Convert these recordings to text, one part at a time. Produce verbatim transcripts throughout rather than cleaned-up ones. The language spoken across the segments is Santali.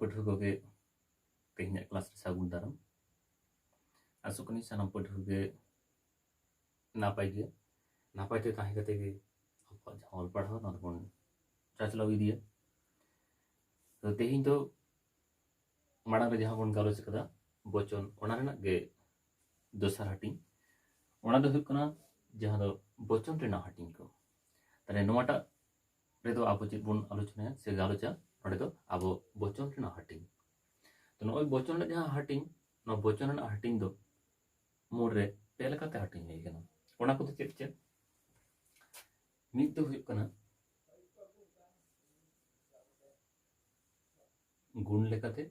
ᱯᱟᱹᱴᱷᱩᱣᱟᱹ ᱠᱚᱜᱮ ᱛᱮᱦᱮᱧᱟᱜ ᱠᱞᱟᱥ ᱨᱮ ᱥᱟᱹᱜᱩᱱ ᱫᱟᱨᱟᱢ᱾ ᱟᱥᱚᱜ ᱠᱟᱹᱱᱟᱹᱧ ᱥᱟᱱᱟᱢ ᱯᱟᱹᱴᱷᱩᱣᱟᱹ ᱜᱮ ᱱᱟᱯᱟᱭ ᱜᱮ, ᱱᱟᱯᱟᱭ ᱛᱮ ᱛᱟᱦᱮᱸ ᱠᱟᱛᱮ ᱜᱮ ᱟᱵᱚᱣᱟᱜ ᱡᱟᱦᱟᱸ ᱚᱞ ᱯᱟᱲᱦᱟᱣ, ᱱᱚᱣᱟ ᱫᱚᱵᱚᱱ ᱪᱟᱪᱞᱟᱣ ᱤᱫᱤᱭᱟ᱾ ᱛᱚ, ᱛᱮᱦᱮᱧ ᱫᱚ ᱢᱟᱲᱟᱝ ᱨᱮ ᱡᱟᱦᱟᱸ ᱵᱚᱱ ᱜᱟᱞᱚᱪ ᱟᱠᱟᱫᱟ ᱵᱚᱪᱚᱱ, ᱚᱱᱟ ᱨᱮᱱᱟᱜ ᱜᱮ ᱫᱚᱥᱟᱨ ᱦᱟᱹᱴᱤᱧ᱾ ᱚᱱᱟ ᱫᱚ ᱦᱩᱭᱩᱜ ᱠᱟᱱᱟ ᱡᱟᱦᱟᱸ ᱫᱚ ᱵᱚᱪᱚᱱ ᱨᱮᱱᱟᱜ ᱦᱟᱹᱴᱤᱧ ᱠᱚ᱾ ᱛᱟᱦᱞᱮ ᱱᱚᱣᱟᱴᱟᱜ ᱨᱮᱫᱚ ᱟᱵᱚ ᱪᱮᱫ ᱵᱚᱱ ᱟᱞᱳᱪᱚᱱᱟᱭᱟ ᱥᱮ ᱜᱟᱞᱚᱪᱟ? ᱱᱚᱰᱮ ᱫᱚ ᱟᱵᱚ ᱵᱚᱪᱚᱱ ᱨᱮᱱᱟᱜ ᱦᱟᱹᱴᱤᱧ᱾ ᱛᱚ, ᱱᱚᱜᱼᱚᱭ ᱵᱚᱪᱚᱱ ᱨᱮᱱᱟᱜ ᱡᱟᱦᱟᱸ ᱦᱟᱹᱴᱤᱧ, ᱱᱚᱣᱟ ᱵᱚᱪᱚᱱ ᱨᱮᱱᱟᱜ ᱦᱟᱹᱴᱤᱧ ᱫᱚ ᱢᱩᱞ ᱨᱮ ᱯᱮ ᱞᱮᱠᱟᱛᱮ ᱦᱟᱹᱴᱤᱧ ᱦᱩᱭ ᱟᱠᱟᱱᱟ᱾ ᱚᱱᱟ ᱠᱚᱫᱚ ᱪᱮᱫ ᱪᱮᱫ? ᱢᱤᱫ ᱫᱚ ᱦᱩᱭᱩᱜ ᱠᱟᱱᱟ ᱜᱩᱱ ᱞᱮᱠᱟᱛᱮ,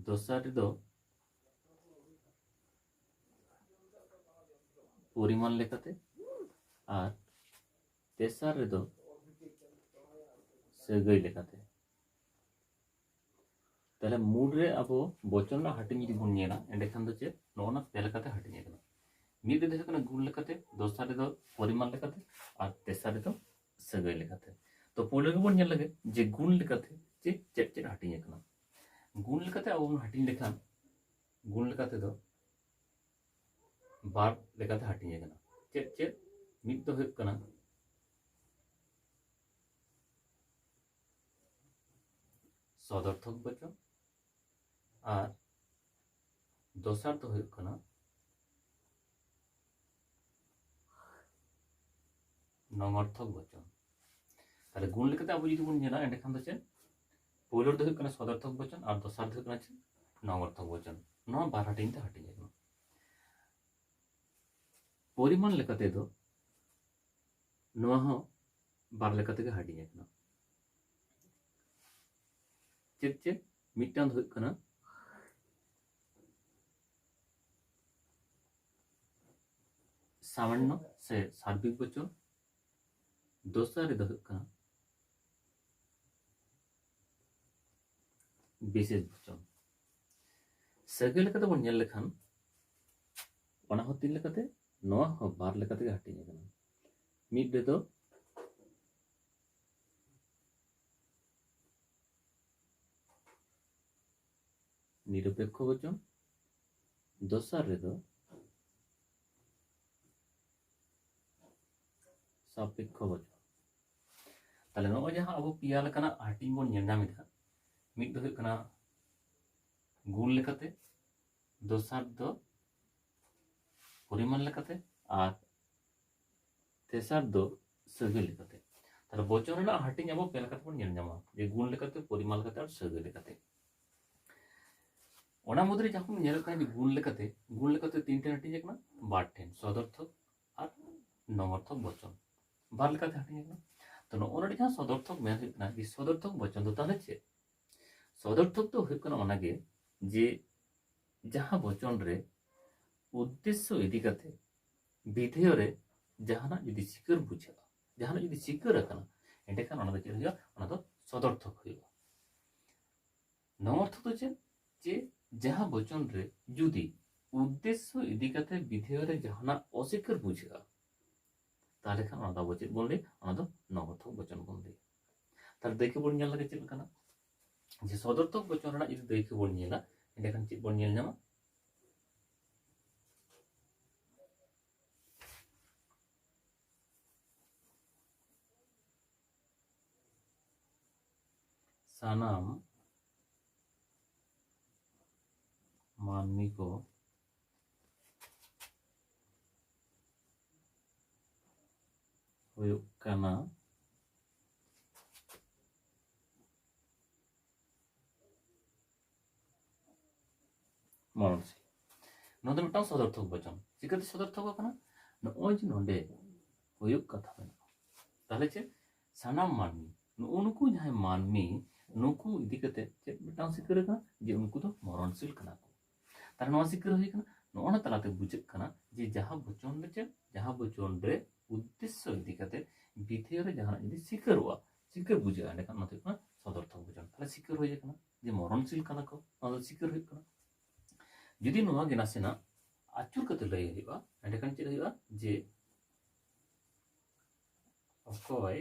ᱫᱚᱥᱟᱨ ᱨᱮᱫᱚ ᱯᱚᱨᱤᱢᱟᱱ ᱞᱮᱠᱟᱛᱮ, ᱟᱨ ᱛᱮᱥᱟᱨ ᱨᱮᱫᱚ ᱥᱟᱹᱜᱟᱹᱭ ᱞᱮᱠᱟᱛᱮ᱾ ᱛᱟᱦᱞᱮ ᱢᱩᱞ ᱨᱮ ᱟᱵᱚ ᱵᱚᱪᱚᱱ ᱨᱮᱱᱟᱜ ᱦᱟᱹᱴᱤᱧ ᱡᱩᱫᱤ ᱵᱚᱱ ᱧᱮᱞᱟ, ᱮᱸᱰᱮᱠᱷᱟᱱ ᱫᱚ ᱪᱮᱫ? ᱱᱚᱜᱼᱚ ᱱᱟ ᱯᱮ ᱞᱮᱠᱟᱛᱮ ᱦᱟᱹᱴᱤᱧ ᱟᱠᱟᱱᱟ᱾ ᱢᱤᱫ ᱨᱮᱫᱚ ᱦᱩᱭᱩᱜ ᱠᱟᱱᱟ ᱜᱩᱱ ᱞᱮᱠᱟᱛᱮ, ᱫᱚᱥᱟᱨ ᱨᱮᱫᱚ ᱯᱚᱨᱤᱢᱟᱱ ᱞᱮᱠᱟᱛᱮ, ᱟᱨ ᱛᱮᱥᱟᱨ ᱨᱮᱫᱚ ᱥᱟᱹᱜᱟᱹᱭ ᱞᱮᱠᱟᱛᱮ᱾ ᱛᱚ, ᱯᱳᱭᱞᱳ ᱨᱮᱵᱚᱱ ᱧᱮᱞ ᱞᱮᱜᱮ ᱡᱮ ᱜᱩᱱ ᱞᱮᱠᱟᱛᱮ ᱪᱮᱫ ᱪᱮᱫ ᱪᱮᱫ ᱦᱟᱹᱴᱤᱧ ᱟᱠᱟᱱᱟ᱾ ᱜᱩᱱ ᱞᱮᱠᱟᱛᱮ ᱟᱵᱚ ᱵᱚᱱ ᱦᱟᱹᱴᱤᱧ ᱞᱮᱠᱷᱟᱱ, ᱜᱩᱱ ᱞᱮᱠᱟᱛᱮ ᱫᱚ ᱵᱟᱨ ᱞᱮᱠᱟᱛᱮ ᱦᱟᱹᱴᱤᱧ ᱟᱠᱟᱱᱟ᱾ ᱪᱮᱫ ᱪᱮᱫ? ᱢᱤᱫ ᱫᱚ ᱦᱩᱭᱩᱜ ᱠᱟᱱᱟ ᱥᱚᱫᱚᱨᱛᱷᱚᱠ ᱵᱚᱪᱚᱱ, ᱟᱨ ᱫᱚᱥᱟᱨ ᱫᱚ ᱦᱩᱭᱩᱜ ᱠᱟᱱᱟ ᱱᱚᱝᱚᱨᱛᱷᱚᱠ ᱵᱚᱪᱚᱱ᱾ ᱛᱟᱦᱞᱮ ᱜᱩᱱ ᱞᱮᱠᱟᱛᱮ ᱟᱵᱚ ᱡᱩᱫᱤ ᱵᱚᱱ ᱧᱮᱞᱟ, ᱮᱸᱰᱮᱠᱷᱟᱱ ᱫᱚ ᱪᱮᱫ? ᱯᱳᱭᱞᱳ ᱨᱮᱫᱚ ᱦᱩᱭᱩᱜ ᱠᱟᱱᱟ ᱥᱚᱫᱚᱨᱛᱷᱚᱠ ᱵᱚᱪᱚᱱ, ᱟᱨ ᱫᱚᱥᱟᱨ ᱫᱚ ᱦᱩᱭᱩᱜ ᱠᱟᱱᱟ ᱪᱮᱫ? ᱱᱚᱝᱚᱨᱛᱷᱚᱠ ᱵᱚᱪᱚᱱ᱾ ᱱᱚᱣᱟ ᱵᱟᱨ ᱦᱟᱹᱴᱤᱧ ᱛᱮ ᱦᱟᱹᱴᱤᱧ ᱟᱠᱟᱱᱟ᱾ ᱯᱚᱨᱤᱢᱟᱱ ᱞᱮᱠᱟᱛᱮ ᱫᱚ ᱱᱚᱣᱟ ᱦᱚᱸ ᱵᱟᱨ ᱞᱮᱠᱟ ᱛᱮᱜᱮ ᱦᱟᱹᱴᱤᱧ ᱟᱠᱟᱱᱟ᱾ ᱪᱮᱫ ᱪᱮᱫ? ᱢᱤᱫᱴᱟᱝ ᱫᱚ ᱦᱩᱭᱩᱜ ᱠᱟᱱᱟ ᱥᱟᱢᱟᱱᱱᱚ ᱥᱮ ᱥᱟᱨᱵᱤᱠ ᱵᱚᱪᱚᱱ, ᱫᱚᱥᱟᱨ ᱨᱮᱫᱚ ᱦᱩᱭᱩᱜ ᱠᱟᱱᱟ ᱵᱤᱥᱮᱥ ᱵᱚᱪᱚᱱ᱾ ᱥᱟᱹᱜᱟᱹᱭ ᱞᱮᱠᱟᱛᱮ ᱵᱚᱱ ᱧᱮᱞ ᱞᱮᱠᱷᱟᱱ, ᱚᱱᱟ ᱦᱚᱸ ᱛᱤᱱ ᱞᱮᱠᱟᱛᱮ? ᱱᱚᱣᱟ ᱦᱚᱸ ᱵᱟᱨ ᱞᱮᱠᱟ ᱛᱮᱜᱮ ᱦᱟᱹᱴᱤᱧ ᱟᱠᱟᱱᱟ᱾ ᱢᱤᱫ ᱨᱮᱫᱚ ᱱᱤᱨᱚᱯᱮᱠᱠᱷᱚ ᱵᱚᱪᱚᱱ, ᱫᱚᱥᱟᱨ ᱨᱮᱫᱚ ᱥᱟᱯᱮᱠᱠᱷᱚ ᱵᱚᱪᱚᱱ᱾ ᱛᱟᱦᱞᱮ ᱱᱚᱜᱼᱚᱭ ᱡᱟᱦᱟᱸ ᱟᱵᱚ ᱯᱮᱭᱟ ᱞᱮᱠᱟᱱᱟᱜ ᱦᱟᱹᱴᱤᱧ ᱵᱚᱱ ᱧᱮᱞ ᱧᱟᱢ ᱮᱫᱟ, ᱢᱤᱫ ᱫᱚ ᱦᱩᱭᱩᱜ ᱠᱟᱱᱟ ᱜᱩᱱ ᱞᱮᱠᱟᱛᱮ, ᱫᱚᱥᱟᱨ ᱫᱚ ᱯᱚᱨᱤᱢᱟᱱ ᱞᱮᱠᱟᱛᱮ, ᱟᱨ ᱛᱮᱥᱟᱨ ᱫᱚ ᱥᱟᱹᱜᱟᱹᱭ ᱞᱮᱠᱟᱛᱮ᱾ ᱛᱟᱦᱞᱮ ᱵᱚᱪᱚᱱ ᱨᱮᱱᱟᱜ ᱦᱟᱹᱴᱤᱧ ᱟᱵᱚ ᱯᱮ ᱞᱮᱠᱟᱛᱮ ᱵᱚᱱ ᱧᱮᱞ ᱧᱟᱢᱟ, ᱡᱮ ᱜᱩᱱ ᱞᱮᱠᱟᱛᱮ, ᱯᱚᱨᱤᱢᱟᱱ ᱞᱮᱠᱟᱛᱮ ᱟᱨ ᱥᱟᱹᱜᱟᱹᱭ ᱞᱮᱠᱟᱛᱮ᱾ ᱚᱱᱟ ᱢᱩᱫᱽᱨᱮ ᱡᱟᱦᱟᱸ ᱵᱚᱱ ᱧᱮᱞᱚᱜ ᱠᱟᱱᱟ ᱡᱮ ᱜᱩᱱ ᱞᱮᱠᱟᱛᱮ, ᱜᱩᱱ ᱞᱮᱠᱟᱛᱮ ᱛᱤᱱ ᱴᱷᱮᱱ ᱦᱟᱹᱴᱤᱧ ᱟᱠᱟᱱᱟ? ᱵᱟᱨ ᱴᱷᱮᱱ, ᱥᱚᱫᱚᱨᱛᱷᱚᱠ ᱟᱨ ᱱᱚᱝᱚᱨᱛᱷᱚᱠ ᱵᱚᱪᱚᱱ, ᱵᱟᱨ ᱞᱮᱠᱟᱛᱮ ᱦᱟᱹᱴᱤᱧ ᱟᱠᱟᱱᱟ᱾ ᱛᱚ ᱱᱚᱜᱼᱚ ᱱᱚᱰᱮ ᱡᱟᱦᱟᱸ ᱥᱚᱫᱚᱨᱛᱷᱚᱠ ᱢᱮᱱ ᱦᱩᱭᱩᱜ ᱠᱟᱱᱟ, ᱡᱮ ᱥᱚᱫᱚᱨᱛᱷᱚᱠ ᱵᱚᱪᱚᱱ ᱫᱚ ᱛᱟᱦᱚᱞᱮ ᱪᱮᱫ? ᱥᱚᱫᱚᱨᱛᱷᱚᱠ ᱫᱚ ᱦᱩᱭᱩᱜ ᱠᱟᱱᱟ ᱚᱱᱟᱜᱮ ᱡᱮ ᱡᱟᱦᱟᱸ ᱵᱚᱪᱚᱱ ᱨᱮ ᱩᱫᱽᱫᱮᱥᱥᱚ ᱤᱫᱤ ᱠᱟᱛᱮ ᱵᱤᱫᱷᱮᱭᱚ ᱨᱮ ᱡᱟᱦᱟᱱᱟᱜ ᱡᱩᱫᱤ ᱥᱤᱠᱟᱹᱨ ᱵᱩᱡᱷᱟᱹᱜᱼᱟ, ᱡᱟᱦᱟᱱᱟᱜ ᱡᱩᱫᱤ ᱥᱤᱠᱟᱹᱨ ᱟᱠᱟᱱᱟ, ᱮᱸᱰᱮᱠᱷᱟᱱ ᱚᱱᱟ ᱫᱚ ᱪᱮᱫ ᱦᱩᱭᱩᱜᱼᱟ? ᱚᱱᱟ ᱫᱚ ᱥᱚᱫᱚᱨᱛᱷᱚᱠ ᱦᱩᱭᱩᱜᱼᱟ᱾ ᱱᱚᱣᱟ ᱚᱨᱛᱷᱚ ᱫᱚ ᱪᱮᱫ? ᱡᱮ ᱡᱟᱦᱟᱸ ᱵᱚᱪᱚᱱ ᱨᱮ ᱡᱩᱫᱤ ᱩᱫᱽᱫᱮᱥᱥᱚ ᱤᱫᱤ ᱠᱟᱛᱮ ᱵᱤᱫᱷᱮᱭᱚ ᱨᱮ ᱡᱟᱦᱟᱱᱟᱜ ᱚᱥᱤᱠᱟᱹᱨ ᱵᱩᱡᱷᱟᱹᱜᱼᱟ, ᱛᱟᱦᱚᱞᱮ ᱠᱷᱟᱱ ᱚᱱᱟ ᱫᱚ ᱟᱵᱚ ᱪᱮᱫ ᱵᱚᱱ ᱞᱟᱹᱭᱟ? ᱚᱱᱟ ᱫᱚ ᱱᱚᱝᱚᱨᱛᱷᱚᱠ ᱵᱚᱪᱚᱱ ᱵᱚᱱ ᱞᱟᱹᱭᱟ᱾ ᱛᱟᱦᱞᱮ ᱫᱟᱹᱭᱠᱟᱹ ᱵᱚᱱ ᱧᱮᱞ ᱞᱮᱜᱮ ᱪᱮᱫ ᱞᱮᱠᱟᱱᱟ? ᱡᱮ ᱥᱚᱫᱚᱨᱛᱷᱚᱠ ᱵᱚᱪᱚᱱ ᱨᱮᱱᱟᱜ ᱡᱩᱫᱤ ᱫᱟᱹᱭᱠᱟᱹ ᱵᱚᱱ ᱧᱮᱞᱟ, ᱮᱸᱰᱮᱠᱷᱟᱱ ᱪᱮᱫ ᱵᱚᱱ ᱧᱮᱞ ᱧᱟᱢᱟ? ᱥᱟᱱᱟᱢ ᱢᱟᱹᱱᱢᱤ ᱠᱚ ᱦᱩᱭᱩᱜ ᱠᱟᱱᱟ ᱢᱚᱨᱚᱱᱥᱤᱞ᱾ ᱱᱚᱣᱟ ᱫᱚ ᱢᱤᱫᱴᱟᱝ ᱥᱚᱫᱚᱨᱛᱷᱚᱠ ᱵᱚᱪᱚᱱ᱾ ᱪᱤᱠᱟᱹᱛᱮ ᱥᱚᱫᱚᱨᱛᱷᱚᱠ ᱠᱟᱱᱟ? ᱱᱚᱜᱼᱚᱭ ᱡᱮ ᱱᱚᱰᱮ ᱦᱩᱭᱩᱜ ᱠᱟᱛᱷᱟ ᱢᱮᱱᱟᱜᱼᱟ, ᱛᱟᱦᱚᱞᱮ ᱪᱮᱫ? ᱥᱟᱱᱟᱢ ᱢᱟᱹᱱᱢᱤ, ᱱᱩᱜᱼᱩ ᱱᱩᱠᱩ ᱡᱟᱦᱟᱸᱭ ᱢᱟᱹᱱᱢᱤ, ᱱᱩᱠᱩ ᱤᱫᱤ ᱠᱟᱛᱮ ᱪᱮᱫ ᱢᱤᱫᱴᱟᱝ ᱥᱤᱠᱟᱹᱨ ᱟᱠᱟᱱᱟ? ᱡᱮ ᱩᱱᱠᱩ ᱫᱚ ᱢᱚᱨᱚᱱᱥᱤᱞ ᱠᱟᱱᱟ ᱠᱚ᱾ ᱛᱟᱦᱞᱮ ᱱᱚᱣᱟ ᱥᱤᱠᱟᱹᱨ ᱦᱩᱭ ᱠᱟᱱᱟ᱾ ᱱᱚᱜᱼᱚ ᱱᱟ ᱛᱟᱞᱟᱛᱮ ᱵᱩᱡᱷᱟᱹᱜ ᱠᱟᱱᱟ ᱡᱮ ᱡᱟᱦᱟᱸ ᱵᱚᱪᱚᱱ ᱨᱮ ᱪᱮᱫ, ᱡᱟᱦᱟᱸ ᱵᱚᱪᱚᱱ ᱨᱮ ᱩᱫᱽᱫᱮᱥᱥᱚ ᱤᱫᱤ ᱠᱟᱛᱮ ᱵᱤᱫᱷᱮᱭᱚ ᱨᱮ ᱡᱟᱦᱟᱱᱟᱜ ᱡᱩᱫᱤ ᱥᱤᱠᱟᱹᱨᱚᱜᱼᱟ, ᱥᱤᱠᱟᱹᱨ ᱵᱩᱡᱷᱟᱹᱜᱼᱟ, ᱮᱸᱰᱮᱠᱷᱟᱱ ᱚᱱᱟ ᱫᱚ ᱦᱩᱭᱩᱜ ᱠᱟᱱᱟ ᱥᱚᱫᱚᱨᱛᱷᱚᱠ ᱵᱚᱪᱚᱱ᱾ ᱛᱟᱦᱞᱮ ᱥᱤᱠᱟᱹᱨ ᱦᱩᱭ ᱟᱠᱟᱱᱟ ᱡᱮ ᱢᱚᱨᱚᱱᱥᱤᱞ ᱠᱟᱱᱟ ᱠᱚ, ᱚᱱᱟ ᱫᱚ ᱥᱤᱠᱟᱹᱨ ᱦᱩᱭᱩᱜ ᱠᱟᱱᱟ᱾ ᱡᱩᱫᱤ ᱱᱚᱣᱟ ᱜᱮ ᱱᱟᱥᱮᱱᱟᱜ ᱟᱹᱪᱩᱨ ᱠᱟᱛᱮ ᱞᱟᱹᱭ ᱦᱩᱭᱩᱜᱼᱟ, ᱮᱸᱰᱮᱠᱷᱟᱱ ᱪᱮᱫ ᱦᱩᱭᱩᱜᱼᱟ? ᱡᱮ ᱚᱠᱚᱭ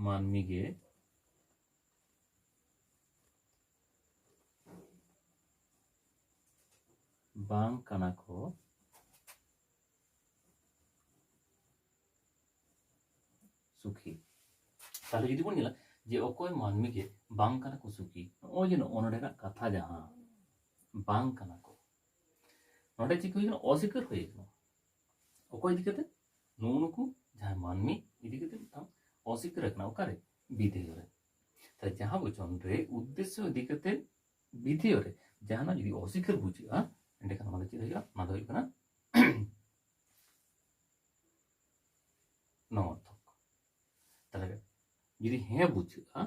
ᱢᱟᱹᱱᱢᱤ ᱜᱮ ᱵᱟᱝ ᱠᱟᱱᱟ ᱠᱚ ᱥᱩᱠᱷᱤ᱾ ᱛᱟᱦᱞᱮ ᱡᱩᱫᱤ ᱵᱚᱱ ᱧᱮᱞᱟ ᱡᱮ ᱚᱠᱚᱭ ᱢᱟᱹᱱᱢᱤ ᱜᱮ ᱵᱟᱝ ᱠᱟᱱᱟ ᱠᱚ ᱥᱩᱠᱷᱤ, ᱱᱚᱜᱼᱚᱭ ᱡᱮ ᱱᱚᱜᱼᱚ ᱱᱚᱰᱮᱱᱟᱜ ᱠᱟᱛᱷᱟ ᱡᱟᱦᱟᱸ ᱵᱟᱝ ᱠᱟᱱᱟ ᱠᱚ, ᱱᱚᱰᱮ ᱪᱮᱫ ᱦᱩᱭ ᱠᱟᱱᱟ? ᱚᱥᱤᱠᱟᱹᱨ ᱦᱩᱭ ᱠᱟᱱᱟ᱾ ᱚᱠᱚᱭ ᱤᱫᱤ ᱠᱟᱛᱮ? ᱱᱩᱜᱼᱩ ᱱᱩᱠᱩ ᱡᱟᱦᱟᱸᱭ ᱢᱟᱹᱱᱢᱤ ᱤᱫᱤ ᱠᱟᱛᱮ ᱢᱤᱫᱴᱟᱝ ᱚᱥᱤᱠᱟᱹᱨ ᱟᱠᱟᱱᱟ᱾ ᱚᱠᱟᱨᱮ? ᱵᱤᱫᱷᱮᱭᱚ ᱨᱮ᱾ ᱛᱟᱦᱞᱮ ᱡᱟᱦᱟᱸ ᱵᱚᱪᱚᱱ ᱨᱮ ᱩᱫᱽᱫᱮᱥᱥᱚ ᱤᱫᱤ ᱠᱟᱛᱮ ᱵᱤᱫᱷᱮᱭᱚ ᱨᱮ ᱡᱟᱦᱟᱱᱟᱜ ᱡᱩᱫᱤ ᱚᱥᱤᱠᱟᱹᱨ ᱵᱩᱡᱷᱟᱹᱜᱼᱟ, ᱮᱸᱰᱮᱠᱷᱟᱱ ᱚᱱᱟ ᱫᱚ ᱪᱮᱫ ᱦᱩᱭᱩᱜᱼᱟ? ᱚᱱᱟ ᱫᱚ ᱦᱩᱭᱩᱜ ᱠᱟᱱᱟ ᱱᱚᱢᱚᱨᱛᱷᱚᱠ᱾ ᱛᱟᱦᱞᱮ ᱡᱩᱫᱤ ᱦᱮᱸ ᱵᱩᱡᱷᱟᱹᱜᱼᱟ,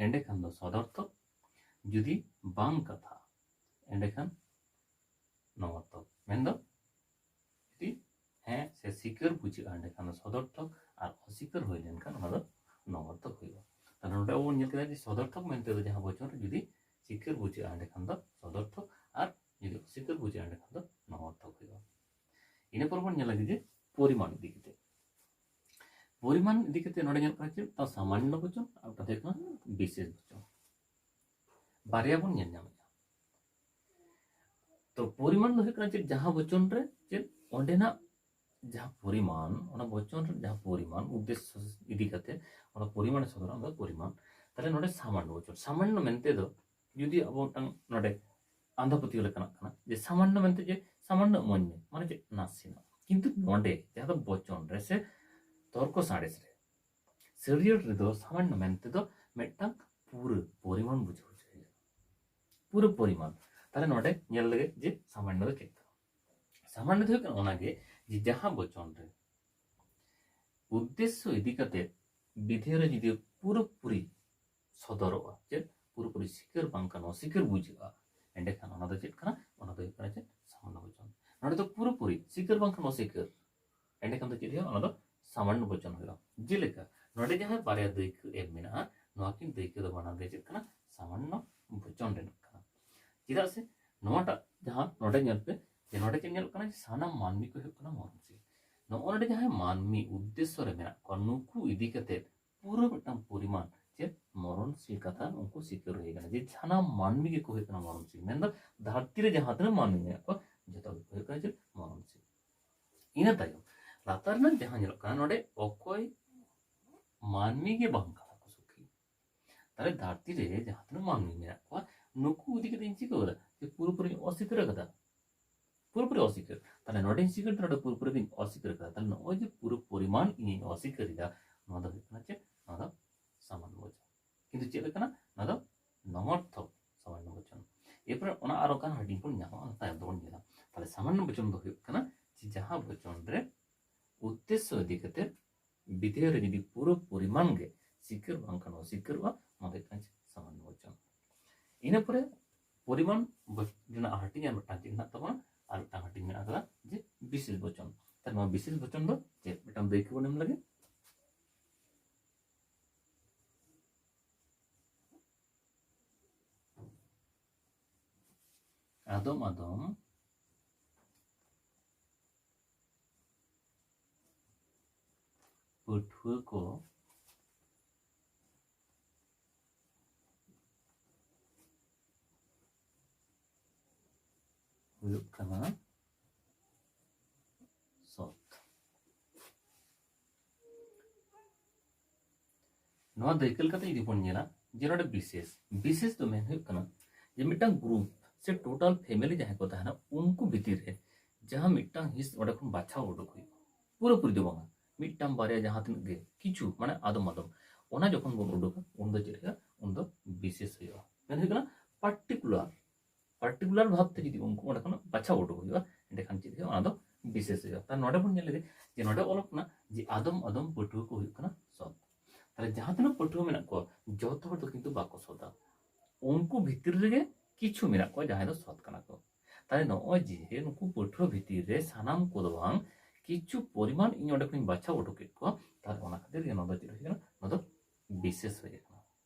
ᱮᱸᱰᱮᱠᱷᱟᱱ ᱫᱚ ᱥᱚᱫᱚᱨᱛᱷᱚᱠ, ᱡᱩᱫᱤ ᱵᱟᱝ ᱠᱟᱛᱷᱟ, ᱮᱸᱰᱮᱠᱷᱟᱱ ᱱᱚᱢᱚᱨᱛᱷᱚᱠ᱾ ᱢᱮᱱᱫᱚ ᱡᱩᱫᱤ ᱦᱮᱸ ᱥᱮ ᱥᱤᱠᱟᱹᱨ ᱵᱩᱡᱷᱟᱹᱜᱼᱟ, ᱮᱸᱰᱮᱠᱷᱟᱱ ᱫᱚ ᱥᱚᱫᱚᱨᱛᱷᱚᱠ, ᱟᱨ ᱚᱥᱤᱠᱟᱹᱨ ᱦᱩᱭ ᱞᱮᱱᱠᱷᱟᱱ ᱚᱱᱟ ᱫᱚ ᱱᱚᱢᱚᱨᱛᱷᱚᱠ ᱦᱩᱭᱩᱜᱼᱟ᱾ ᱛᱟᱦᱞᱮ ᱱᱚᱰᱮ ᱟᱵᱚ ᱵᱚᱱ ᱧᱮᱞ ᱠᱮᱫᱟ ᱡᱮ ᱥᱚᱫᱚᱨᱛᱷᱚᱠ ᱢᱮᱱᱛᱮ ᱫᱚ ᱡᱟᱦᱟᱸ ᱵᱚᱪᱚᱱ ᱨᱮ ᱡᱩᱫᱤ ᱥᱤᱠᱟᱹᱨ ᱵᱩᱡᱷᱟᱹᱜᱼᱟ, ᱮᱸᱰᱮᱠᱷᱟᱱ ᱫᱚ ᱥᱚᱫᱚᱨᱛᱷᱚᱠ, ᱟᱨ ᱡᱩᱫᱤ ᱚᱥᱤᱠᱟᱹᱨ ᱵᱩᱡᱷᱟᱹᱜᱼᱟ, ᱮᱸᱰᱮᱠᱷᱟᱱ ᱫᱚ ᱱᱚᱢᱚᱨᱛᱷᱚᱠ ᱦᱩᱭᱩᱜᱼᱟ᱾ ᱤᱱᱟᱹ ᱯᱚᱨ ᱵᱚᱱ ᱧᱮᱞ ᱞᱟᱹᱜᱤᱫ ᱡᱮ ᱯᱚᱨᱤᱢᱟᱱ ᱤᱫᱤ ᱠᱟᱛᱮ᱾ ᱯᱚᱨᱤᱢᱟᱱ ᱤᱫᱤ ᱠᱟᱛᱮ ᱱᱚᱰᱮ ᱧᱮᱞᱚᱜ ᱠᱟᱱᱟ ᱪᱮᱫ? ᱛᱟᱣ ᱥᱟᱢᱟᱱᱱᱚ ᱵᱚᱪᱚᱱ, ᱟᱨ ᱢᱤᱫᱴᱟᱝ ᱫᱚ ᱦᱩᱭᱩᱜ ᱠᱟᱱᱟ ᱵᱤᱥᱮᱥ ᱵᱚᱪᱚᱱ᱾ ᱵᱟᱨᱭᱟ ᱵᱚᱱ ᱧᱮᱞ ᱧᱟᱢᱮᱫᱼᱟ᱾ ᱛᱚ ᱯᱚᱨᱤᱢᱟᱱ ᱫᱚ ᱦᱩᱭᱩᱜ ᱠᱟᱱᱟ ᱪᱮᱫ? ᱡᱟᱦᱟᱸ ᱵᱚᱪᱚᱱ ᱨᱮ ᱪᱮᱫ ᱚᱸᱰᱮᱱᱟᱜ ᱡᱟᱦᱟᱸ ᱯᱚᱨᱤᱢᱟᱱ, ᱚᱱᱟ ᱵᱚᱪᱚᱱ ᱨᱮ ᱡᱟᱦᱟᱸ ᱯᱚᱨᱤᱢᱟᱱ ᱩᱫᱽᱫᱮᱥᱥᱚ ᱤᱫᱤ ᱠᱟᱛᱮ ᱚᱱᱟ ᱯᱚᱨᱤᱢᱟᱱᱮ ᱥᱚᱫᱚᱨᱟ, ᱚᱱᱟ ᱫᱚ ᱯᱚᱨᱤᱢᱟᱱ᱾ ᱛᱟᱦᱞᱮ ᱱᱚᱰᱮ ᱥᱟᱢᱟᱱᱱᱚ ᱵᱚᱪᱚᱱ, ᱥᱟᱢᱟᱱᱱᱚ ᱢᱮᱱᱛᱮ ᱫᱚ ᱡᱩᱫᱤ ᱟᱵᱚ ᱢᱤᱫᱴᱟᱝ ᱱᱚᱰᱮ ᱟᱸᱫᱷᱟ ᱯᱟᱹᱛᱭᱟᱹᱣ ᱞᱮᱠᱟᱱᱟᱜ ᱠᱟᱱᱟ ᱡᱮ ᱥᱟᱢᱟᱱᱱᱚ ᱢᱮᱱᱛᱮ ᱡᱮ ᱥᱟᱢᱟᱱᱱᱚ ᱤᱢᱟᱹᱧ ᱢᱮ, ᱢᱟᱱᱮ ᱪᱮᱫ? ᱱᱟᱥᱮᱱᱟᱜ᱾ ᱠᱤᱱᱛᱩ ᱱᱚᱰᱮ ᱡᱟᱦᱟᱸ ᱫᱚ ᱵᱚᱪᱚᱱ ᱨᱮ ᱥᱮ ᱛᱚᱨᱠᱚ ᱥᱟᱬᱮᱥ ᱨᱮ, ᱥᱟᱹᱨᱭᱟᱹᱲ ᱨᱮᱫᱚ ᱥᱟᱢᱟᱱᱱᱚ ᱢᱮᱱᱛᱮ ᱫᱚ ᱢᱤᱫᱴᱟᱝ ᱯᱩᱨᱟᱹ ᱯᱚᱨᱤᱢᱟᱱ ᱵᱩᱡᱷᱟᱹᱣ ᱦᱚᱪᱚᱭ ᱦᱩᱭᱩᱜᱼᱟ᱾ ᱯᱩᱨᱟᱹ ᱯᱚᱨᱤᱢᱟᱱ᱾ ᱛᱟᱦᱞᱮ ᱱᱚᱰᱮ ᱧᱮᱞ ᱞᱮᱜᱮ ᱡᱮ ᱥᱟᱢᱟᱱᱱᱚ ᱫᱚ ᱪᱮᱫ ᱠᱟᱱᱟ᱾ ᱥᱟᱢᱟᱱᱱᱚ ᱫᱚ ᱦᱩᱭᱩᱜ ᱠᱟᱱᱟ ᱚᱱᱟᱜᱮ ᱡᱮ ᱡᱟᱦᱟᱸ ᱵᱚᱪᱚᱱ ᱨᱮ ᱩᱫᱽᱫᱮᱥᱥᱚ ᱤᱫᱤ ᱠᱟᱛᱮ ᱵᱤᱫᱷᱮᱭᱚ ᱨᱮ ᱡᱩᱫᱤ ᱯᱩᱨᱟᱹᱯᱩᱨᱤ ᱥᱚᱫᱚᱨᱚᱜᱼᱟ, ᱪᱮᱫ? ᱯᱩᱨᱟᱹᱯᱩᱨᱤ ᱥᱤᱠᱟᱹᱨ ᱵᱟᱝᱠᱷᱟᱱ ᱚᱥᱤᱠᱟᱹᱨ ᱵᱩᱡᱷᱟᱹᱜᱼᱟ, ᱮᱸᱰᱮᱠᱷᱟᱱ ᱚᱱᱟ ᱫᱚ ᱪᱮᱫ ᱠᱟᱱᱟ? ᱚᱱᱟ ᱫᱚ ᱦᱩᱭᱩᱜ ᱠᱟᱱᱟ ᱪᱮᱫ? ᱥᱟᱢᱟᱱᱱᱚ ᱵᱚᱪᱚᱱ᱾ ᱱᱚᱰᱮ ᱫᱚ ᱯᱩᱨᱟᱹᱯᱩᱨᱤ ᱥᱤᱠᱟᱹᱨ ᱵᱟᱝᱠᱷᱟᱱ ᱚᱥᱤᱠᱟᱹᱨ, ᱮᱸᱰᱮᱠᱷᱟᱱ ᱫᱚ ᱪᱮᱫ ᱦᱩᱭᱩᱜᱼᱟ? ᱚᱱᱟ ᱫᱚ ᱥᱟᱢᱟᱱᱱᱚ ᱵᱚᱪᱚᱱ ᱦᱩᱭᱩᱜᱼᱟ᱾ ᱡᱮᱞᱮᱠᱟ ᱱᱚᱰᱮ ᱡᱟᱦᱟᱸ ᱵᱟᱨᱭᱟ ᱫᱟᱹᱭᱠᱟᱹ ᱮᱢ ᱢᱮᱱᱟᱜᱼᱟ, ᱱᱚᱣᱟ ᱠᱤᱱ ᱫᱟᱹᱭᱠᱟᱹ ᱫᱚ ᱵᱟᱱᱟᱨ ᱜᱮ ᱪᱮᱫ ᱠᱟᱱᱟ? ᱥᱟᱢᱟᱱᱱᱚ ᱵᱚᱪᱚᱱ ᱨᱮᱱᱟᱜ ᱠᱟᱱᱟ᱾ ᱪᱮᱫᱟᱜ ᱥᱮ ᱱᱚᱣᱟᱴᱟᱜ ᱡᱟᱦᱟᱸ ᱱᱚᱰᱮ ᱧᱮᱞ ᱯᱮ, ᱡᱮ ᱱᱚᱰᱮ ᱪᱮᱫ ᱧᱮᱞᱚᱜ ᱠᱟᱱᱟ? ᱥᱟᱱᱟᱢ ᱢᱟᱹᱱᱢᱤ ᱠᱚ ᱦᱩᱭᱩᱜ ᱠᱟᱱᱟ ᱢᱚᱨᱚᱱᱥᱤᱞ᱾ ᱱᱚᱜᱼᱚ ᱱᱚᱰᱮ ᱡᱟᱦᱟᱸᱭ ᱢᱟᱹᱱᱢᱤ ᱩᱫᱽᱫᱮᱥᱥᱚ ᱨᱮ ᱢᱮᱱᱟᱜ ᱠᱚᱣᱟ, ᱱᱩᱠᱩ ᱤᱫᱤ ᱠᱟᱛᱮ ᱯᱩᱨᱟᱹ ᱢᱤᱫᱴᱟᱝ ᱯᱚᱨᱤᱢᱟᱱ ᱪᱮᱫ ᱢᱚᱨᱚᱱᱥᱤᱞ ᱠᱟᱛᱷᱟ ᱩᱱᱠᱩ ᱥᱤᱠᱟᱹᱨ ᱦᱩᱭ ᱠᱟᱱᱟ, ᱡᱮ ᱥᱟᱱᱟᱢ ᱢᱟᱹᱱᱢᱤ ᱜᱮᱠᱚ ᱦᱩᱭᱩᱜ ᱠᱟᱱᱟ ᱢᱚᱨᱚᱱᱥᱤᱞ᱾ ᱢᱮᱱᱫᱚ ᱫᱷᱟᱹᱨᱛᱤ ᱨᱮ ᱡᱟᱦᱟᱸ ᱛᱤᱱᱟᱹᱜ ᱢᱟᱹᱱᱢᱤ ᱢᱮᱱᱟᱜ ᱠᱚᱣᱟ ᱡᱚᱛᱚ ᱜᱮᱠᱚ ᱦᱩᱭᱩᱜ ᱠᱟᱱᱟ ᱪᱮᱫ ᱢᱚᱨᱚᱱᱥᱤᱞ᱾ ᱤᱱᱟᱹ ᱛᱟᱭᱚᱢ ᱞᱟᱛᱟᱨ ᱨᱮᱱᱟᱜ ᱡᱟᱦᱟᱸ ᱧᱮᱞᱚᱜ ᱠᱟᱱᱟ ᱱᱚᱰᱮ ᱚᱠᱚᱭ ᱢᱟᱹᱱᱢᱤ ᱜᱮ ᱵᱟᱝ ᱠᱟᱱᱟ ᱠᱚ ᱥᱩᱠᱷᱤ᱾ ᱛᱟᱦᱞᱮ ᱫᱷᱟᱹᱨᱛᱤ ᱨᱮ ᱡᱟᱦᱟᱸ ᱛᱤᱱᱟᱹᱜ ᱢᱟᱹᱱᱢᱤ ᱢᱮᱱᱟᱜ ᱠᱚᱣᱟ ᱱᱩᱠᱩ ᱤᱫᱤ ᱠᱟᱛᱮ ᱤᱧ ᱪᱤᱠᱟᱹ ᱠᱟᱫᱟ ᱡᱮ ᱯᱩᱨᱟᱹᱯᱩᱨᱤᱧ ᱚᱥᱤᱠᱟᱹᱨ ᱠᱟᱫᱟ, ᱯᱩᱨᱟᱹᱯᱩᱨᱤ ᱚᱥᱤᱠᱟᱹᱨ᱾ ᱛᱟᱦᱞᱮ ᱱᱚᱰᱮᱧ ᱥᱤᱠᱟᱹᱨ ᱫᱟ, ᱱᱚᱰᱮ ᱯᱩᱨᱟᱹᱯᱩᱨᱤ ᱜᱤᱧ ᱚᱥᱤᱠᱟᱹᱨ ᱠᱟᱫᱟ᱾ ᱛᱟᱦᱞᱮ ᱱᱚᱜᱼᱚᱭ ᱡᱮ ᱯᱩᱨᱟᱹ ᱯᱚᱨᱤᱢᱟᱱ ᱤᱧᱤᱧ ᱚᱥᱤᱠᱟᱹᱨ ᱮᱫᱟ, ᱱᱚᱣᱟ ᱫᱚ ᱦᱩᱭᱩᱜ ᱠᱟᱱᱟ ᱪᱮᱫ? ᱱᱚᱣᱟ ᱫᱚ ᱥᱟᱢᱟᱱᱱᱚ ᱵᱚᱪᱚᱱ᱾ ᱠᱤᱱᱛᱩ ᱪᱮᱫ ᱞᱮᱠᱟᱱᱟ? ᱱᱚᱣᱟ ᱫᱚ ᱱᱚᱢᱚᱨᱛᱷᱚᱠ ᱥᱟᱢᱟᱱᱱᱚ ᱵᱚᱪᱚᱱ᱾ ᱮᱨᱯᱚᱨᱮ ᱚᱱᱟ ᱟᱨᱚ ᱚᱠᱟ ᱦᱟᱹᱴᱤᱧ ᱵᱚᱱ ᱧᱟᱢᱟ, ᱚᱱᱟ ᱛᱟᱭᱚᱢ ᱛᱮᱵᱚᱱ ᱧᱮᱞᱟ᱾ ᱛᱟᱦᱞᱮ ᱥᱟᱢᱟᱱᱱᱚ ᱵᱚᱪᱚᱱ ᱫᱚ ᱦᱩᱭᱩᱜ ᱠᱟᱱᱟ ᱡᱮ ᱡᱟᱦᱟᱸ ᱵᱚᱪᱚᱱ ᱨᱮ ᱩᱫᱽᱫᱮᱥᱥᱚ ᱤᱫᱤ ᱠᱟᱛᱮ ᱵᱤᱫᱷᱮᱭ ᱨᱮ ᱡᱩᱫᱤ ᱯᱩᱨᱟᱹ ᱯᱚᱨᱤᱢᱟᱱ ᱜᱮ ᱥᱤᱠᱟᱹᱨ ᱵᱟᱝᱠᱷᱟᱱ ᱚᱥᱤᱠᱟᱹᱨᱚᱜᱼᱟ, ᱚᱱᱟ ᱫᱚ ᱦᱩᱭᱩᱜ ᱠᱟᱱᱟ ᱥᱟᱢᱟᱱᱱᱚ ᱵᱚᱪᱚᱱ᱾ ᱤᱱᱟᱹ ᱯᱚᱨᱮ ᱯᱚᱨᱤᱢᱟᱱ ᱵᱚᱪ-, ᱨᱮᱱᱟᱜ ᱦᱟᱹᱴᱤᱧ ᱟᱨ ᱢᱤᱫᱴᱟᱝ ᱪᱮᱫ ᱢᱮᱱᱟᱜ ᱛᱟᱵᱚᱱᱟ? ᱟᱨ ᱢᱤᱫᱴᱟᱝ ᱦᱟᱹᱴᱤᱧ ᱢᱮᱱᱟᱜ ᱟᱠᱟᱫᱟ ᱡᱮ ᱵᱤᱥᱮᱥ ᱵᱚᱪᱚᱱ᱾ ᱛᱟᱦᱞᱮ ᱱᱚᱣᱟ ᱵᱤᱥᱮᱥ ᱵᱚᱪᱚᱱ ᱫᱚ ᱪᱮᱫ? ᱢᱤᱫᱴᱟᱝ ᱫᱟᱹᱭᱠᱟᱹ ᱵᱚᱱ ᱮᱢ ᱞᱮᱜᱮ᱾ ᱟᱫᱚᱢ ᱟᱫᱚᱢ ᱯᱟᱹᱴᱷᱩᱣᱟᱹ ᱠᱚ ᱦᱩᱭᱩᱜ ᱠᱟᱱᱟ ᱥᱚᱛ᱾ ᱱᱚᱣᱟ ᱫᱟᱹᱭᱠᱟᱹ ᱞᱮᱠᱟᱛᱮ ᱡᱩᱫᱤ ᱵᱚᱱ ᱧᱮᱞᱟ ᱡᱮ ᱱᱚᱰᱮ ᱵᱤᱥᱮᱥ, ᱵᱤᱥᱮᱥ ᱫᱚ ᱢᱮᱱ ᱦᱩᱭᱩᱜ ᱠᱟᱱᱟ ᱡᱮ ᱢᱤᱫᱴᱟᱝ ᱜᱨᱩᱯ ᱥᱮ ᱴᱳᱴᱟᱞ ᱯᱷᱮᱢᱮᱞᱤ ᱡᱟᱦᱟᱸᱭ ᱠᱚ ᱛᱟᱦᱮᱱᱟ, ᱩᱱᱠᱩ ᱵᱷᱤᱛᱤᱨ ᱨᱮ ᱡᱟᱦᱟᱸ ᱢᱤᱫᱴᱟᱝ ᱦᱤᱸᱥ ᱚᱸᱰᱮ ᱠᱷᱚᱱ ᱵᱟᱪᱷᱟᱣ ᱩᱰᱩᱠ ᱦᱩᱭᱩᱜᱼᱟ, ᱯᱩᱨᱟᱹᱯᱩᱨᱤ ᱫᱚ ᱵᱟᱝᱟ, ᱢᱤᱫᱴᱟᱝ ᱵᱟᱨᱭᱟ ᱡᱟᱦᱟᱸ ᱛᱤᱱᱟᱹᱜ ᱜᱮ ᱠᱤᱪᱷᱩ ᱢᱟᱱᱮ ᱟᱫᱚᱢ ᱟᱫᱚᱢ, ᱚᱱᱟ ᱡᱚᱠᱷᱚᱱ ᱵᱚᱱ ᱩᱰᱩᱠᱟ ᱩᱱ ᱫᱚ ᱪᱮᱫ ᱦᱩᱭᱩᱜᱼᱟ? ᱩᱱ ᱫᱚ ᱵᱤᱥᱮᱥ ᱦᱩᱭᱩᱜᱼᱟ᱾ ᱢᱮᱱ ᱦᱩᱭᱩᱜ ᱠᱟᱱᱟ ᱯᱟᱨᱴᱤᱠᱩᱞᱟᱨ, ᱯᱟᱨᱴᱤᱠᱩᱞᱟᱨ ᱵᱷᱟᱵᱽ ᱛᱮ ᱡᱩᱫᱤ ᱩᱱᱠᱩ ᱚᱸᱰᱮ ᱠᱷᱚᱱᱟᱜ ᱵᱟᱪᱷᱟᱣ ᱩᱰᱩᱠ ᱦᱩᱭᱩᱜᱼᱟ, ᱮᱸᱰᱮᱠᱷᱟᱱ ᱪᱮᱫ ᱦᱩᱭᱩᱜᱼᱟ? ᱚᱱᱟ ᱫᱚ ᱵᱤᱥᱮᱥ ᱦᱩᱭᱩᱜᱼᱟ᱾ ᱛᱟᱦᱞᱮ ᱱᱚᱰᱮ ᱵᱚᱱ ᱧᱮᱞ ᱞᱮᱜᱮ ᱡᱮ ᱱᱚᱰᱮ ᱚᱞᱚᱜ ᱠᱟᱱᱟ ᱡᱮ ᱟᱫᱚᱢ ᱟᱫᱚᱢ ᱯᱟᱹᱴᱷᱩᱣᱟᱹ ᱠᱚ ᱦᱩᱭᱩᱜ ᱠᱟᱱᱟ ᱥᱚᱛ᱾ ᱛᱟᱦᱞᱮ ᱡᱟᱦᱟᱸ ᱛᱤᱱᱟᱹᱜ ᱯᱟᱹᱴᱷᱩᱣᱟᱹ ᱢᱮᱱᱟᱜ ᱠᱚᱣᱟ ᱡᱚᱛᱚ ᱦᱚᱲ ᱫᱚ ᱠᱤᱱᱛᱩ ᱵᱟᱠᱚ ᱥᱚᱛᱟ, ᱩᱱᱠᱩ ᱵᱷᱤᱛᱤᱨ ᱨᱮᱜᱮ ᱠᱤᱪᱷᱩ ᱢᱮᱱᱟᱜ ᱠᱚᱣᱟ ᱡᱟᱦᱟᱸᱭ ᱫᱚ ᱥᱚᱛ ᱠᱟᱱᱟ ᱠᱚ᱾ ᱛᱟᱦᱞᱮ ᱱᱚᱜᱼᱚᱭ ᱡᱮ ᱱᱩᱠᱩ ᱯᱟᱹᱴᱷᱩᱣᱟᱹ ᱵᱷᱤᱛᱤᱨ ᱨᱮ ᱥᱟᱱᱟᱢ ᱠᱚᱫᱚ ᱵᱟᱝ, ᱠᱤᱪᱷᱩ ᱯᱚᱨᱤᱢᱟᱱ ᱤᱧ ᱚᱸᱰᱮ ᱠᱷᱚᱱᱤᱧ ᱵᱟᱪᱷᱟᱣ ᱩᱰᱩᱠ ᱠᱮᱫ ᱠᱚᱣᱟ, ᱛᱟᱦᱞᱮ ᱚᱱᱟ ᱠᱷᱟᱹᱛᱤᱨ ᱜᱮ ᱱᱚᱣᱟ ᱫᱚ ᱪᱮᱫ ᱦᱩᱭ ᱠᱟᱱᱟ? ᱱᱚᱣᱟ ᱫᱚ ᱵᱤᱥᱮᱥ ᱦᱩᱭ ᱠᱟᱱᱟ᱾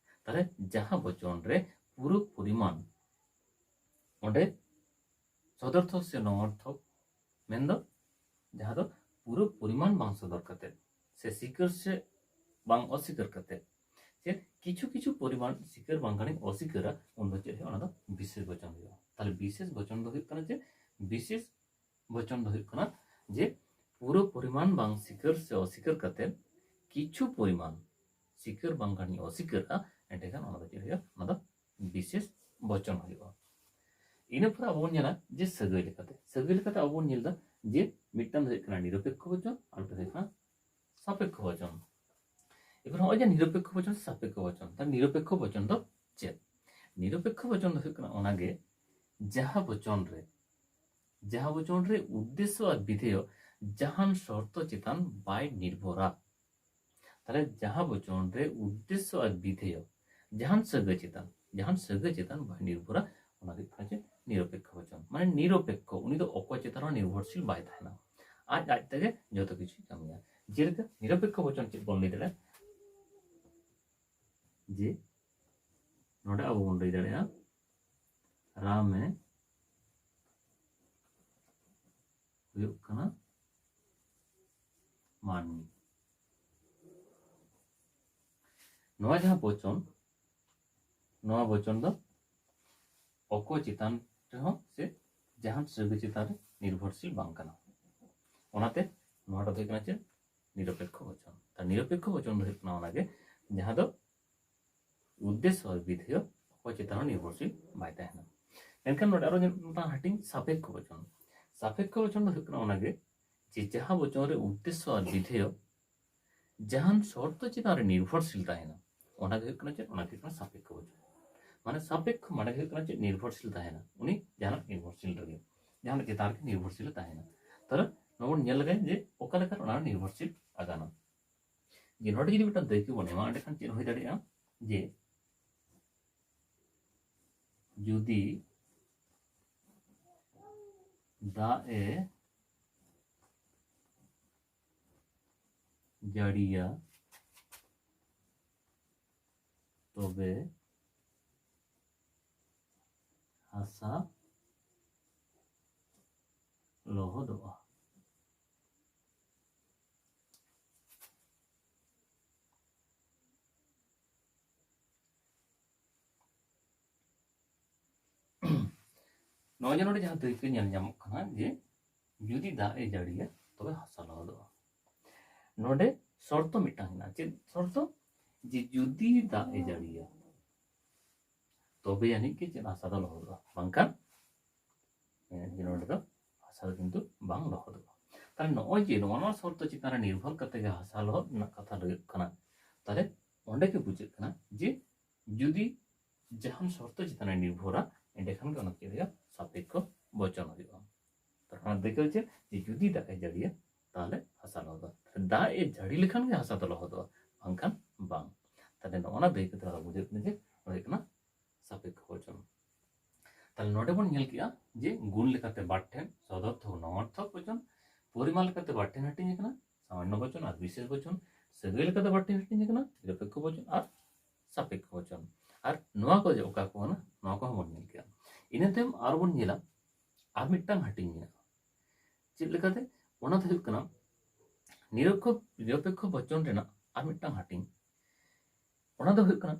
ᱛᱟᱦᱞᱮ ᱡᱟᱦᱟᱸ ᱵᱚᱪᱚᱱ ᱨᱮ ᱯᱩᱨᱟᱹ ᱯᱚᱨᱤᱢᱟᱱ ᱚᱸᱰᱮ ᱥᱚᱫᱚᱨᱛᱷᱚᱠ ᱥᱮ ᱱᱚᱢᱚᱨᱛᱷᱚᱠ, ᱢᱮᱱᱫᱚ ᱡᱟᱦᱟᱸ ᱫᱚ ᱯᱩᱨᱟᱹ ᱯᱚᱨᱤᱢᱟᱱ ᱵᱟᱝ ᱥᱚᱫᱚᱨ ᱠᱟᱛᱮ ᱥᱮ ᱥᱤᱠᱟᱹᱨ ᱥᱮ ᱵᱟᱝ ᱚᱥᱤᱠᱟᱹᱨ ᱠᱟᱛᱮ ᱪᱮᱫ ᱠᱤᱪᱷᱩ ᱠᱤᱪᱷᱩ ᱯᱚᱨᱤᱢᱟᱱ ᱥᱤᱠᱟᱹᱨ ᱵᱟᱝᱠᱷᱟᱱᱤᱧ ᱚᱥᱤᱠᱟᱹᱨᱟ, ᱩᱱ ᱫᱚ ᱪᱮᱫ ᱦᱩᱭᱩᱜᱼᱟ? ᱚᱱᱟ ᱫᱚ ᱵᱤᱥᱮᱥ ᱵᱚᱪᱚᱱ ᱦᱩᱭᱩᱜᱼᱟ᱾ ᱛᱟᱦᱚᱞᱮ ᱵᱤᱥᱮᱥ ᱵᱚᱪᱚᱱ ᱫᱚ ᱦᱩᱭᱩᱜ ᱠᱟᱱᱟ ᱪᱮᱫ? ᱵᱤᱥᱮᱥ ᱵᱚᱪᱚᱱ ᱫᱚ ᱦᱩᱭᱩᱜ ᱠᱟᱱᱟ ᱡᱮ ᱯᱩᱨᱟᱹ ᱯᱚᱨᱤᱢᱟᱱ ᱵᱟᱝ ᱥᱤᱠᱟᱹᱨ ᱥᱮ ᱚᱥᱤᱠᱟᱹᱨ ᱠᱟᱛᱮ ᱠᱤᱪᱷᱩ ᱯᱚᱨᱤᱢᱟᱱ ᱥᱤᱠᱟᱹᱨ ᱵᱟᱝᱠᱷᱟᱱᱤᱧ ᱚᱥᱤᱠᱟᱹᱨᱟ, ᱮᱸᱰᱮᱠᱷᱟᱱ ᱚᱱᱟ ᱫᱚ ᱪᱮᱫ ᱦᱩᱭᱩᱜᱼᱟ? ᱚᱱᱟ ᱫᱚ ᱵᱤᱥᱮᱥ ᱵᱚᱪᱚᱱ ᱦᱩᱭᱩᱜᱼᱟ᱾ ᱤᱱᱟᱹ ᱯᱚᱨᱮ ᱟᱵᱚ ᱵᱚᱱ ᱧᱮᱞᱟ ᱡᱮ ᱥᱟᱹᱜᱟᱹᱭ ᱞᱮᱠᱟᱛᱮ, ᱥᱟᱹᱜᱟᱹᱭ ᱞᱮᱠᱟᱛᱮ ᱟᱵᱚ ᱵᱚᱱ ᱧᱮᱞ ᱮᱫᱟ ᱡᱮ ᱢᱤᱫᱴᱟᱝ ᱫᱚ ᱦᱩᱭᱩᱜ ᱠᱟᱱᱟ ᱱᱤᱨᱚᱯᱮᱠᱠᱷᱚ ᱵᱚᱪᱚᱱ ᱟᱨ ᱢᱤᱫᱴᱟᱝ ᱫᱚ ᱦᱩᱭᱩᱜ ᱠᱟᱱᱟ ᱥᱟᱯᱮᱠᱠᱷᱚ ᱵᱚᱪᱚᱱ᱾ ᱮᱵᱟᱨ ᱱᱚᱜᱼᱚᱭ ᱡᱮ ᱱᱤᱨᱚᱯᱮᱠᱠᱷᱚ ᱵᱚᱪᱚᱱ, ᱥᱟᱯᱮᱠᱠᱷᱚ ᱵᱚᱪᱚᱱ, ᱛᱟᱦᱞᱮ ᱱᱤᱨᱚᱯᱮᱠᱠᱷᱚ ᱵᱚᱪᱚᱱ ᱫᱚ ᱪᱮᱫ? ᱱᱤᱨᱚᱯᱮᱠᱠᱷᱚ ᱵᱚᱪᱚᱱ ᱫᱚ ᱦᱩᱭᱩᱜ ᱠᱟᱱᱟ ᱚᱱᱟᱜᱮ ᱡᱟᱦᱟᱸ ᱵᱚᱪᱚᱱ ᱨᱮ, ᱡᱟᱦᱟᱸ ᱵᱚᱪᱚᱱ ᱨᱮ ᱩᱫᱽᱫᱮᱥᱥᱚ ᱟᱨ ᱵᱤᱫᱷᱮᱭᱚ ᱡᱟᱦᱟᱱ ᱥᱚᱨᱛᱚ ᱪᱮᱛᱟᱱ ᱵᱟᱭ ᱱᱤᱨᱵᱷᱚᱨᱟ᱾ ᱛᱟᱦᱞᱮ ᱡᱟᱦᱟᱸ ᱵᱚᱪᱚᱱ ᱨᱮ ᱩᱫᱽᱫᱮᱥᱥᱚ ᱟᱨ ᱵᱤᱫᱷᱮᱭᱚ ᱡᱟᱦᱟᱱ ᱥᱟᱹᱜᱟᱹᱭ ᱪᱮᱛᱟᱱ, ᱡᱟᱦᱟᱱ ᱥᱟᱹᱜᱟᱹᱭ ᱪᱮᱛᱟᱱ ᱵᱟᱭ ᱱᱤᱨᱵᱷᱚᱨᱟ, ᱚᱱᱟ ᱦᱩᱭᱩᱜ ᱠᱟᱱᱟ ᱪᱮᱫ? ᱱᱤᱨᱚᱯᱮᱠᱠᱷᱚ ᱵᱚᱪᱚᱱ᱾ ᱢᱟᱱᱮ ᱱᱤᱨᱚᱯᱮᱠᱠᱷᱚ, ᱩᱱᱤ ᱫᱚ ᱚᱠᱚᱭ ᱪᱮᱛᱟᱱ ᱦᱚᱸ ᱱᱤᱨᱵᱷᱚᱨᱥᱤᱞ ᱵᱟᱭ ᱛᱟᱦᱮᱱᱟ, ᱟᱡ ᱟᱡ ᱛᱮᱜᱮ ᱡᱚᱛᱚ ᱠᱤᱪᱷᱩᱭ ᱠᱟᱹᱢᱤᱭᱟ᱾ ᱡᱮᱞᱮᱠᱟ ᱱᱤᱨᱚᱯᱮᱠᱠᱷᱚ ᱵᱚᱪᱚᱱ ᱪᱮᱫ ᱵᱚᱱ ᱞᱟᱹᱭ ᱫᱟᱲᱮᱭᱟᱜᱼᱟ? ᱡᱮ ᱱᱚᱰᱮ ᱟᱵᱚ ᱵᱚᱱ ᱞᱟᱹᱭ ᱫᱟᱲᱮᱭᱟᱜᱼᱟ, ᱨᱟᱢᱮ ᱦᱩᱭᱩᱜ ᱠᱟᱱᱟ ᱢᱟᱹᱱᱢᱤ᱾ ᱱᱚᱣᱟ ᱡᱟᱦᱟᱸ ᱵᱚᱪᱚᱱ, ᱱᱚᱣᱟ ᱵᱚᱪᱚᱱ ᱫᱚ ᱚᱠᱚᱭ ᱪᱮᱛᱟᱱ ᱨᱮᱦᱚᱸ ᱥᱮ ᱡᱟᱦᱟᱱ ᱥᱟᱹᱜᱟᱹᱭ ᱪᱮᱛᱟᱱ ᱨᱮ ᱱᱤᱨᱵᱷᱚᱨᱥᱤᱞ ᱵᱟᱝ ᱠᱟᱱᱟ᱾ ᱚᱱᱟᱛᱮ ᱱᱚᱣᱟ ᱫᱚ ᱦᱩᱭᱩᱜ ᱠᱟᱱᱟ ᱪᱮᱫ? ᱱᱤᱨᱚᱯᱮᱠᱠᱷᱚ ᱵᱚᱪᱚᱱ᱾ ᱛᱟ ᱱᱤᱨᱚᱯᱮᱠᱠᱷᱚ ᱵᱚᱪᱚᱱ ᱫᱚ ᱦᱩᱭᱩᱜ ᱠᱟᱱᱟ ᱚᱱᱟᱜᱮ ᱡᱟᱦᱟᱸ ᱫᱚ ᱩᱫᱽᱫᱮᱥᱥᱚ ᱟᱨ ᱵᱤᱫᱷᱮᱭᱚ ᱚᱠᱚᱭ ᱪᱮᱛᱟᱱ ᱦᱚᱸ ᱱᱤᱨᱵᱷᱚᱨᱥᱤᱞ ᱵᱟᱭ ᱛᱟᱦᱮᱱᱟ᱾ ᱢᱮᱱᱠᱷᱟᱱ ᱱᱚᱰᱮ ᱟᱨᱚ ᱧᱮᱞ ᱢᱤᱫᱴᱟᱝ ᱦᱟᱹᱴᱤᱧ ᱥᱟᱯᱮᱠᱠᱷᱚ ᱵᱚᱪᱚᱱ᱾ ᱥᱟᱯᱮᱠᱠᱷᱚ ᱵᱚᱪᱚᱱ ᱫᱚ ᱦᱩᱭᱩᱜ ᱠᱟᱱᱟ ᱚᱱᱟᱜᱮ ᱡᱮ ᱡᱟᱦᱟᱸ ᱵᱚᱪᱚᱱ ᱨᱮ ᱩᱫᱽᱫᱮᱥᱥᱚ ᱟᱨ ᱵᱤᱫᱷᱮᱭᱚ ᱡᱟᱦᱟᱱ ᱥᱚᱨᱛᱚ ᱪᱮᱛᱟᱱ ᱨᱮ ᱱᱤᱨᱵᱷᱚᱨᱥᱤᱞ ᱛᱟᱦᱮᱱᱟ, ᱚᱱᱟ ᱜᱮ ᱦᱩᱭᱩᱜ ᱠᱟᱱᱟ ᱪᱮᱫ? ᱚᱱᱟ ᱜᱮ ᱦᱩᱭᱩᱜ ᱠᱟᱱᱟ ᱥᱟᱯᱮᱠᱠᱷᱚ ᱵᱚᱪᱚᱱ᱾ ᱢᱟᱱᱮ ᱥᱟᱯᱮᱠᱠᱷᱚ ᱢᱟᱱᱮ ᱜᱮ ᱦᱩᱭᱩᱜ ᱠᱟᱱᱟ ᱪᱮᱫ? ᱱᱤᱨᱵᱷᱚᱨᱥᱤᱞ ᱛᱟᱦᱮᱱᱟ, ᱩᱱᱤ ᱡᱟᱦᱟᱱᱟᱜ ᱱᱤᱨᱵᱷᱚᱨᱥᱤᱞ ᱨᱮᱜᱮ, ᱡᱟᱦᱟᱱᱟᱜ ᱪᱮᱛᱟᱱ ᱨᱮᱜᱮ ᱱᱤᱨᱵᱷᱚᱨᱥᱤᱞ ᱛᱟᱦᱮᱱᱟ᱾ ᱛᱟᱦᱞᱮ ᱱᱚᱣᱟ ᱵᱚᱱ ᱧᱮᱞ ᱞᱮᱜᱮ ᱡᱮ ᱚᱠᱟ ᱞᱮᱠᱟ ᱚᱱᱟ ᱱᱤᱨᱵᱷᱚᱨᱥᱤᱞ ᱟᱠᱟᱱᱟ᱾ ᱡᱮ ᱱᱚᱰᱮ ᱡᱩᱫᱤ ᱢᱤᱫᱴᱟᱝ ᱫᱟᱹᱭᱠᱟᱹ ᱵᱚᱱ ᱮᱢᱟ, ᱮᱸᱰᱮᱠᱷᱟᱱ ᱪᱮᱫ ᱦᱩᱭ ᱫᱟᱲᱮᱭᱟᱜᱼᱟ? ᱡᱮ ᱡᱩᱫᱤ ᱫᱟᱜ ᱮ ᱡᱟᱹᱲᱤᱭᱟ, ᱛᱚᱵᱮ ᱦᱟᱥᱟ ᱞᱚᱦᱚᱫᱚᱜᱼᱟ᱾ ᱱᱚᱜᱼᱚᱭ ᱡᱮ ᱱᱚᱰᱮ ᱡᱟᱦᱟᱸ ᱫᱟᱹᱭᱠᱟᱹ ᱧᱮᱞ ᱧᱟᱢᱚᱜ ᱠᱟᱱᱟ ᱡᱮ ᱡᱩᱫᱤ ᱫᱟᱜ ᱮ ᱡᱟᱹᱲᱤᱭᱟ ᱛᱚᱵᱮ ᱦᱟᱥᱟ ᱞᱚᱦᱚᱫᱚᱜᱼᱟ᱾ ᱱᱚᱰᱮ ᱥᱚᱨᱛᱚ ᱢᱤᱫᱴᱟᱝ ᱦᱮᱱᱟᱜᱼᱟ᱾ ᱪᱮᱫ ᱥᱚᱨᱛᱚ? ᱡᱮ ᱡᱩᱫᱤ ᱫᱟᱜ ᱮ ᱡᱟᱹᱲᱤᱭᱟ ᱛᱚᱵᱮ ᱟᱹᱱᱤᱡ ᱜᱮ ᱪᱮᱫ ᱦᱟᱥᱟ ᱫᱚ ᱞᱚᱦᱚᱫᱚᱜᱼᱟ, ᱵᱟᱝᱠᱷᱟᱱ ᱦᱮᱸ, ᱡᱮ ᱱᱚᱰᱮ ᱫᱚ ᱦᱟᱥᱟ ᱫᱚ ᱠᱤᱱᱛᱩ ᱵᱟᱝ ᱞᱚᱦᱚᱫᱚᱜᱼᱟ᱾ ᱛᱟᱦᱞᱮ ᱱᱚᱜᱼᱚᱭ ᱡᱮ ᱱᱚᱣᱟ ᱱᱚᱣᱟ ᱥᱚᱨᱛᱚ ᱪᱮᱛᱟᱱ ᱨᱮ ᱱᱤᱨᱵᱷᱚᱨ ᱠᱟᱛᱮ ᱜᱮ ᱦᱟᱥᱟ ᱞᱚᱦᱚᱫ ᱨᱮᱱᱟᱜ ᱠᱟᱛᱷᱟ ᱞᱟᱹᱭᱚᱜ ᱠᱟᱱᱟ, ᱛᱟᱦᱞᱮ ᱚᱸᱰᱮ ᱜᱮ ᱵᱩᱡᱷᱟᱹᱜ ᱠᱟᱱᱟ ᱡᱮ ᱡᱩᱫᱤ ᱡᱟᱦᱟᱱ ᱥᱚᱨᱛᱚ ᱪᱮᱛᱟᱱ ᱨᱮ ᱱᱤᱨᱵᱷᱚᱨᱟ, ᱮᱸᱰᱮᱠᱷᱟᱱ ᱜᱮ ᱚᱱᱟ ᱪᱮᱫ ᱦᱩᱭᱩᱜᱼᱟ? ᱥᱟᱯᱮᱠᱠᱷᱚ ᱵᱚᱪᱚᱱ ᱦᱩᱭᱩᱜᱼᱟ᱾ ᱛᱟᱨ ᱢᱟᱱᱮ ᱫᱟᱹᱭᱠᱟᱹ ᱪᱮᱫ? ᱡᱮ ᱡᱩᱫᱤ ᱫᱟᱜ ᱮ ᱡᱟᱹᱲᱤᱭᱟ, ᱛᱟᱦᱞᱮ ᱦᱟᱥᱟ ᱞᱚᱦᱚᱫᱚᱜᱼᱟ᱾ ᱫᱟᱜ ᱮ ᱡᱟᱹᱲᱤ ᱞᱮᱠᱷᱟᱱ ᱜᱮ ᱦᱟᱥᱟ ᱫᱚ ᱞᱚᱦᱚᱫᱚᱜᱼᱟ, ᱵᱟᱝᱠᱷᱟᱱ ᱵᱟᱝ᱾ ᱛᱟᱦᱞᱮ ᱱᱚᱜᱼᱚ ᱱᱟ ᱫᱟᱹᱭᱠᱟᱹ ᱛᱮ ᱟᱨᱚ ᱵᱩᱡᱷᱟᱹᱜ ᱠᱟᱱᱟ ᱡᱮ ᱱᱚᱣᱟ ᱦᱩᱭᱩᱜ ᱠᱟᱱᱟ ᱥᱟᱯᱮᱠᱠᱷᱚ ᱵᱚᱪᱚᱱ᱾ ᱛᱟᱦᱞᱮ ᱱᱚᱰᱮ ᱵᱚᱱ ᱧᱮᱞ ᱠᱮᱜᱼᱟ ᱡᱮ ᱜᱩᱱ ᱞᱮᱠᱟᱛᱮ ᱵᱟᱨ ᱴᱷᱮᱱ, ᱥᱚᱫᱚᱨᱛᱷᱚᱠ ᱱᱚᱝᱚᱨᱛᱷᱚᱠ ᱵᱚᱪᱚᱱ, ᱯᱚᱨᱤᱢᱟᱱ ᱞᱮᱠᱟᱛᱮ ᱵᱟᱨ ᱴᱷᱮᱱ ᱦᱟᱹᱴᱤᱧ ᱟᱠᱟᱱᱟ, ᱥᱟᱢᱟᱱᱱᱚ ᱵᱚᱪᱚᱱ ᱟᱨ ᱵᱤᱥᱮᱥ ᱵᱚᱪᱚᱱ᱾ ᱥᱟᱹᱜᱟᱹᱭ ᱞᱮᱠᱟᱛᱮ ᱵᱟᱨ ᱴᱷᱮᱱ ᱦᱟᱹᱴᱤᱧ ᱟᱠᱟᱱᱟ, ᱱᱤᱨᱚᱯᱮᱠᱠᱷᱚ ᱵᱚᱪᱚᱱ ᱟᱨ ᱥᱟᱯᱮᱠᱠᱷᱚ ᱵᱚᱪᱚᱱ᱾ ᱟᱨ ᱱᱚᱣᱟ ᱠᱚ ᱡᱮ ᱚᱠᱟ ᱠᱚ ᱠᱟᱱᱟ, ᱱᱚᱣᱟ ᱠᱚᱦᱚᱸ ᱵᱚᱱ ᱧᱮᱞ ᱠᱮᱜᱼᱟ᱾ ᱤᱱᱟᱹ ᱛᱟᱭᱚᱢ ᱟᱨ ᱵᱚᱱ ᱧᱮᱞᱟ ᱟᱨ ᱢᱤᱫᱴᱟᱝ ᱦᱟᱹᱴᱤᱧ ᱢᱮᱱᱟᱜᱼᱟ᱾ ᱪᱮᱫ ᱞᱮᱠᱟᱛᱮ? ᱚᱱᱟ ᱫᱚ ᱦᱩᱭᱩᱜ ᱠᱟᱱᱟ ᱱᱤᱨᱚᱠᱠᱷᱚ-, ᱱᱤᱨᱚᱯᱮᱠᱠᱷᱚ ᱵᱚᱪᱚᱱ ᱨᱮᱱᱟᱜ ᱟᱨ ᱢᱤᱫᱴᱟᱝ ᱦᱟᱹᱴᱤᱧ᱾ ᱚᱱᱟ ᱫᱚ ᱦᱩᱭᱩᱜ ᱠᱟᱱᱟ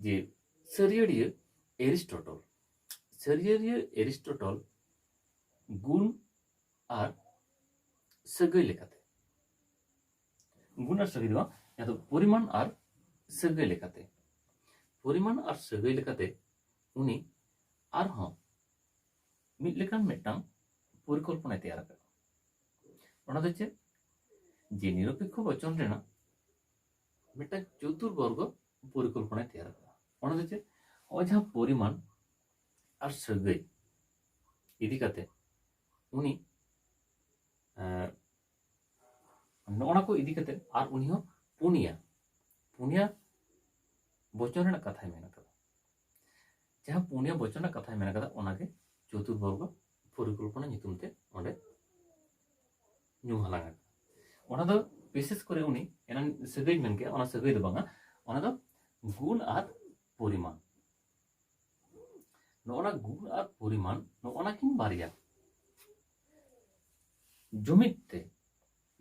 ᱡᱮ ᱥᱟᱹᱨᱤᱭᱟᱹᱲᱤᱭᱟᱹ ᱮᱨᱤᱥᱴᱚᱴᱚᱞ, ᱥᱟᱹᱨᱤᱭᱟᱹᱲᱤᱭᱟᱹ ᱮᱨᱤᱥᱴᱚᱴᱚᱞ ᱜᱩᱱ ᱟᱨ ᱥᱟᱹᱜᱟᱹᱭ ᱞᱮᱠᱟᱛᱮ, ᱜᱩᱱ ᱟᱨ ᱥᱟᱹᱜᱟᱹᱭ ᱫᱚ ᱵᱟᱝ, ᱡᱟᱦᱟᱸ ᱫᱚ ᱯᱚᱨᱤᱢᱟᱱ ᱟᱨ ᱥᱟᱹᱜᱟᱹᱭ ᱞᱮᱠᱟᱛᱮ, ᱯᱚᱨᱤᱢᱟᱱ ᱟᱨ ᱥᱟᱹᱜᱟᱹᱭ ᱞᱮᱠᱟᱛᱮ ᱩᱱᱤ ᱟᱨᱦᱚᱸ ᱢᱤᱫ ᱞᱮᱠᱟᱱ ᱢᱤᱫᱴᱟᱝ ᱯᱚᱨᱤᱠᱚᱞᱯᱚᱱᱟᱭ ᱛᱮᱭᱟᱨ ᱟᱠᱟᱫᱟ᱾ ᱚᱱᱟ ᱫᱚ ᱪᱮᱫ? ᱡᱮ ᱱᱤᱨᱚᱯᱮᱠᱠᱷᱚ ᱵᱚᱪᱚᱱ ᱨᱮᱱᱟᱜ ᱢᱤᱫᱴᱟᱝ ᱪᱚᱛᱩᱨᱵᱚᱨᱜᱚ ᱯᱚᱨᱤᱠᱚᱞᱯᱚᱱᱟᱭ ᱛᱮᱭᱟᱨ ᱟᱠᱟᱫᱟ᱾ ᱚᱱᱟ ᱫᱚ ᱪᱮᱫ? ᱱᱚᱜᱼᱚᱭ ᱡᱟᱦᱟᱸ ᱯᱚᱨᱤᱢᱟᱱ ᱟᱨ ᱥᱟᱹᱜᱟᱹᱭ ᱤᱫᱤ ᱠᱟᱛᱮ ᱩᱱᱤ, ᱮᱸ, ᱱᱚᱜᱼᱚ ᱱᱟ ᱠᱚ ᱤᱫᱤ ᱠᱟᱛᱮ ᱟᱨ ᱩᱱᱤ ᱦᱚᱸ ᱯᱩᱱᱭᱟ, ᱯᱩᱱᱭᱟ ᱵᱚᱪᱚᱱ ᱨᱮᱱᱟᱜ ᱠᱟᱛᱷᱟᱭ ᱢᱮᱱ ᱟᱠᱟᱫᱟ᱾ ᱡᱟᱦᱟᱸ ᱯᱩᱱᱭᱟ ᱵᱚᱪᱚᱱ ᱨᱮᱱᱟᱜ ᱠᱟᱛᱷᱟᱭ ᱢᱮᱱ ᱟᱠᱟᱫᱟ, ᱚᱱᱟᱜᱮ ᱪᱚᱛᱩᱨᱵᱚᱨᱜᱚ ᱯᱚᱨᱤᱠᱚᱞᱯᱚᱱᱟ ᱧᱩᱛᱩᱢ ᱛᱮ ᱚᱸᱰᱮ ᱧᱩᱢ ᱦᱟᱞᱟᱝ ᱟᱠᱟᱫᱟ᱾ ᱚᱱᱟ ᱫᱚ ᱵᱤᱥᱮᱥ ᱠᱚᱨᱮ ᱩᱱᱤ ᱮᱱᱟᱝ ᱥᱟᱹᱜᱟᱹᱭ ᱢᱮᱱ ᱠᱮᱫᱟ, ᱚᱱᱟ ᱥᱟᱹᱜᱟᱹᱭ ᱫᱚ ᱵᱟᱝᱟ, ᱚᱱᱟ ᱫᱚ ᱜᱩᱱ ᱟᱨ ᱯᱚᱨᱤᱢᱟᱱ᱾ ᱱᱚᱜᱼᱚᱱᱟ ᱜᱩᱱ ᱟᱨ ᱯᱚᱨᱤᱢᱟᱱ, ᱱᱚᱜᱼᱚᱱᱟ ᱠᱤᱱ ᱵᱟᱨᱭᱟ ᱡᱩᱢᱤᱫ ᱛᱮ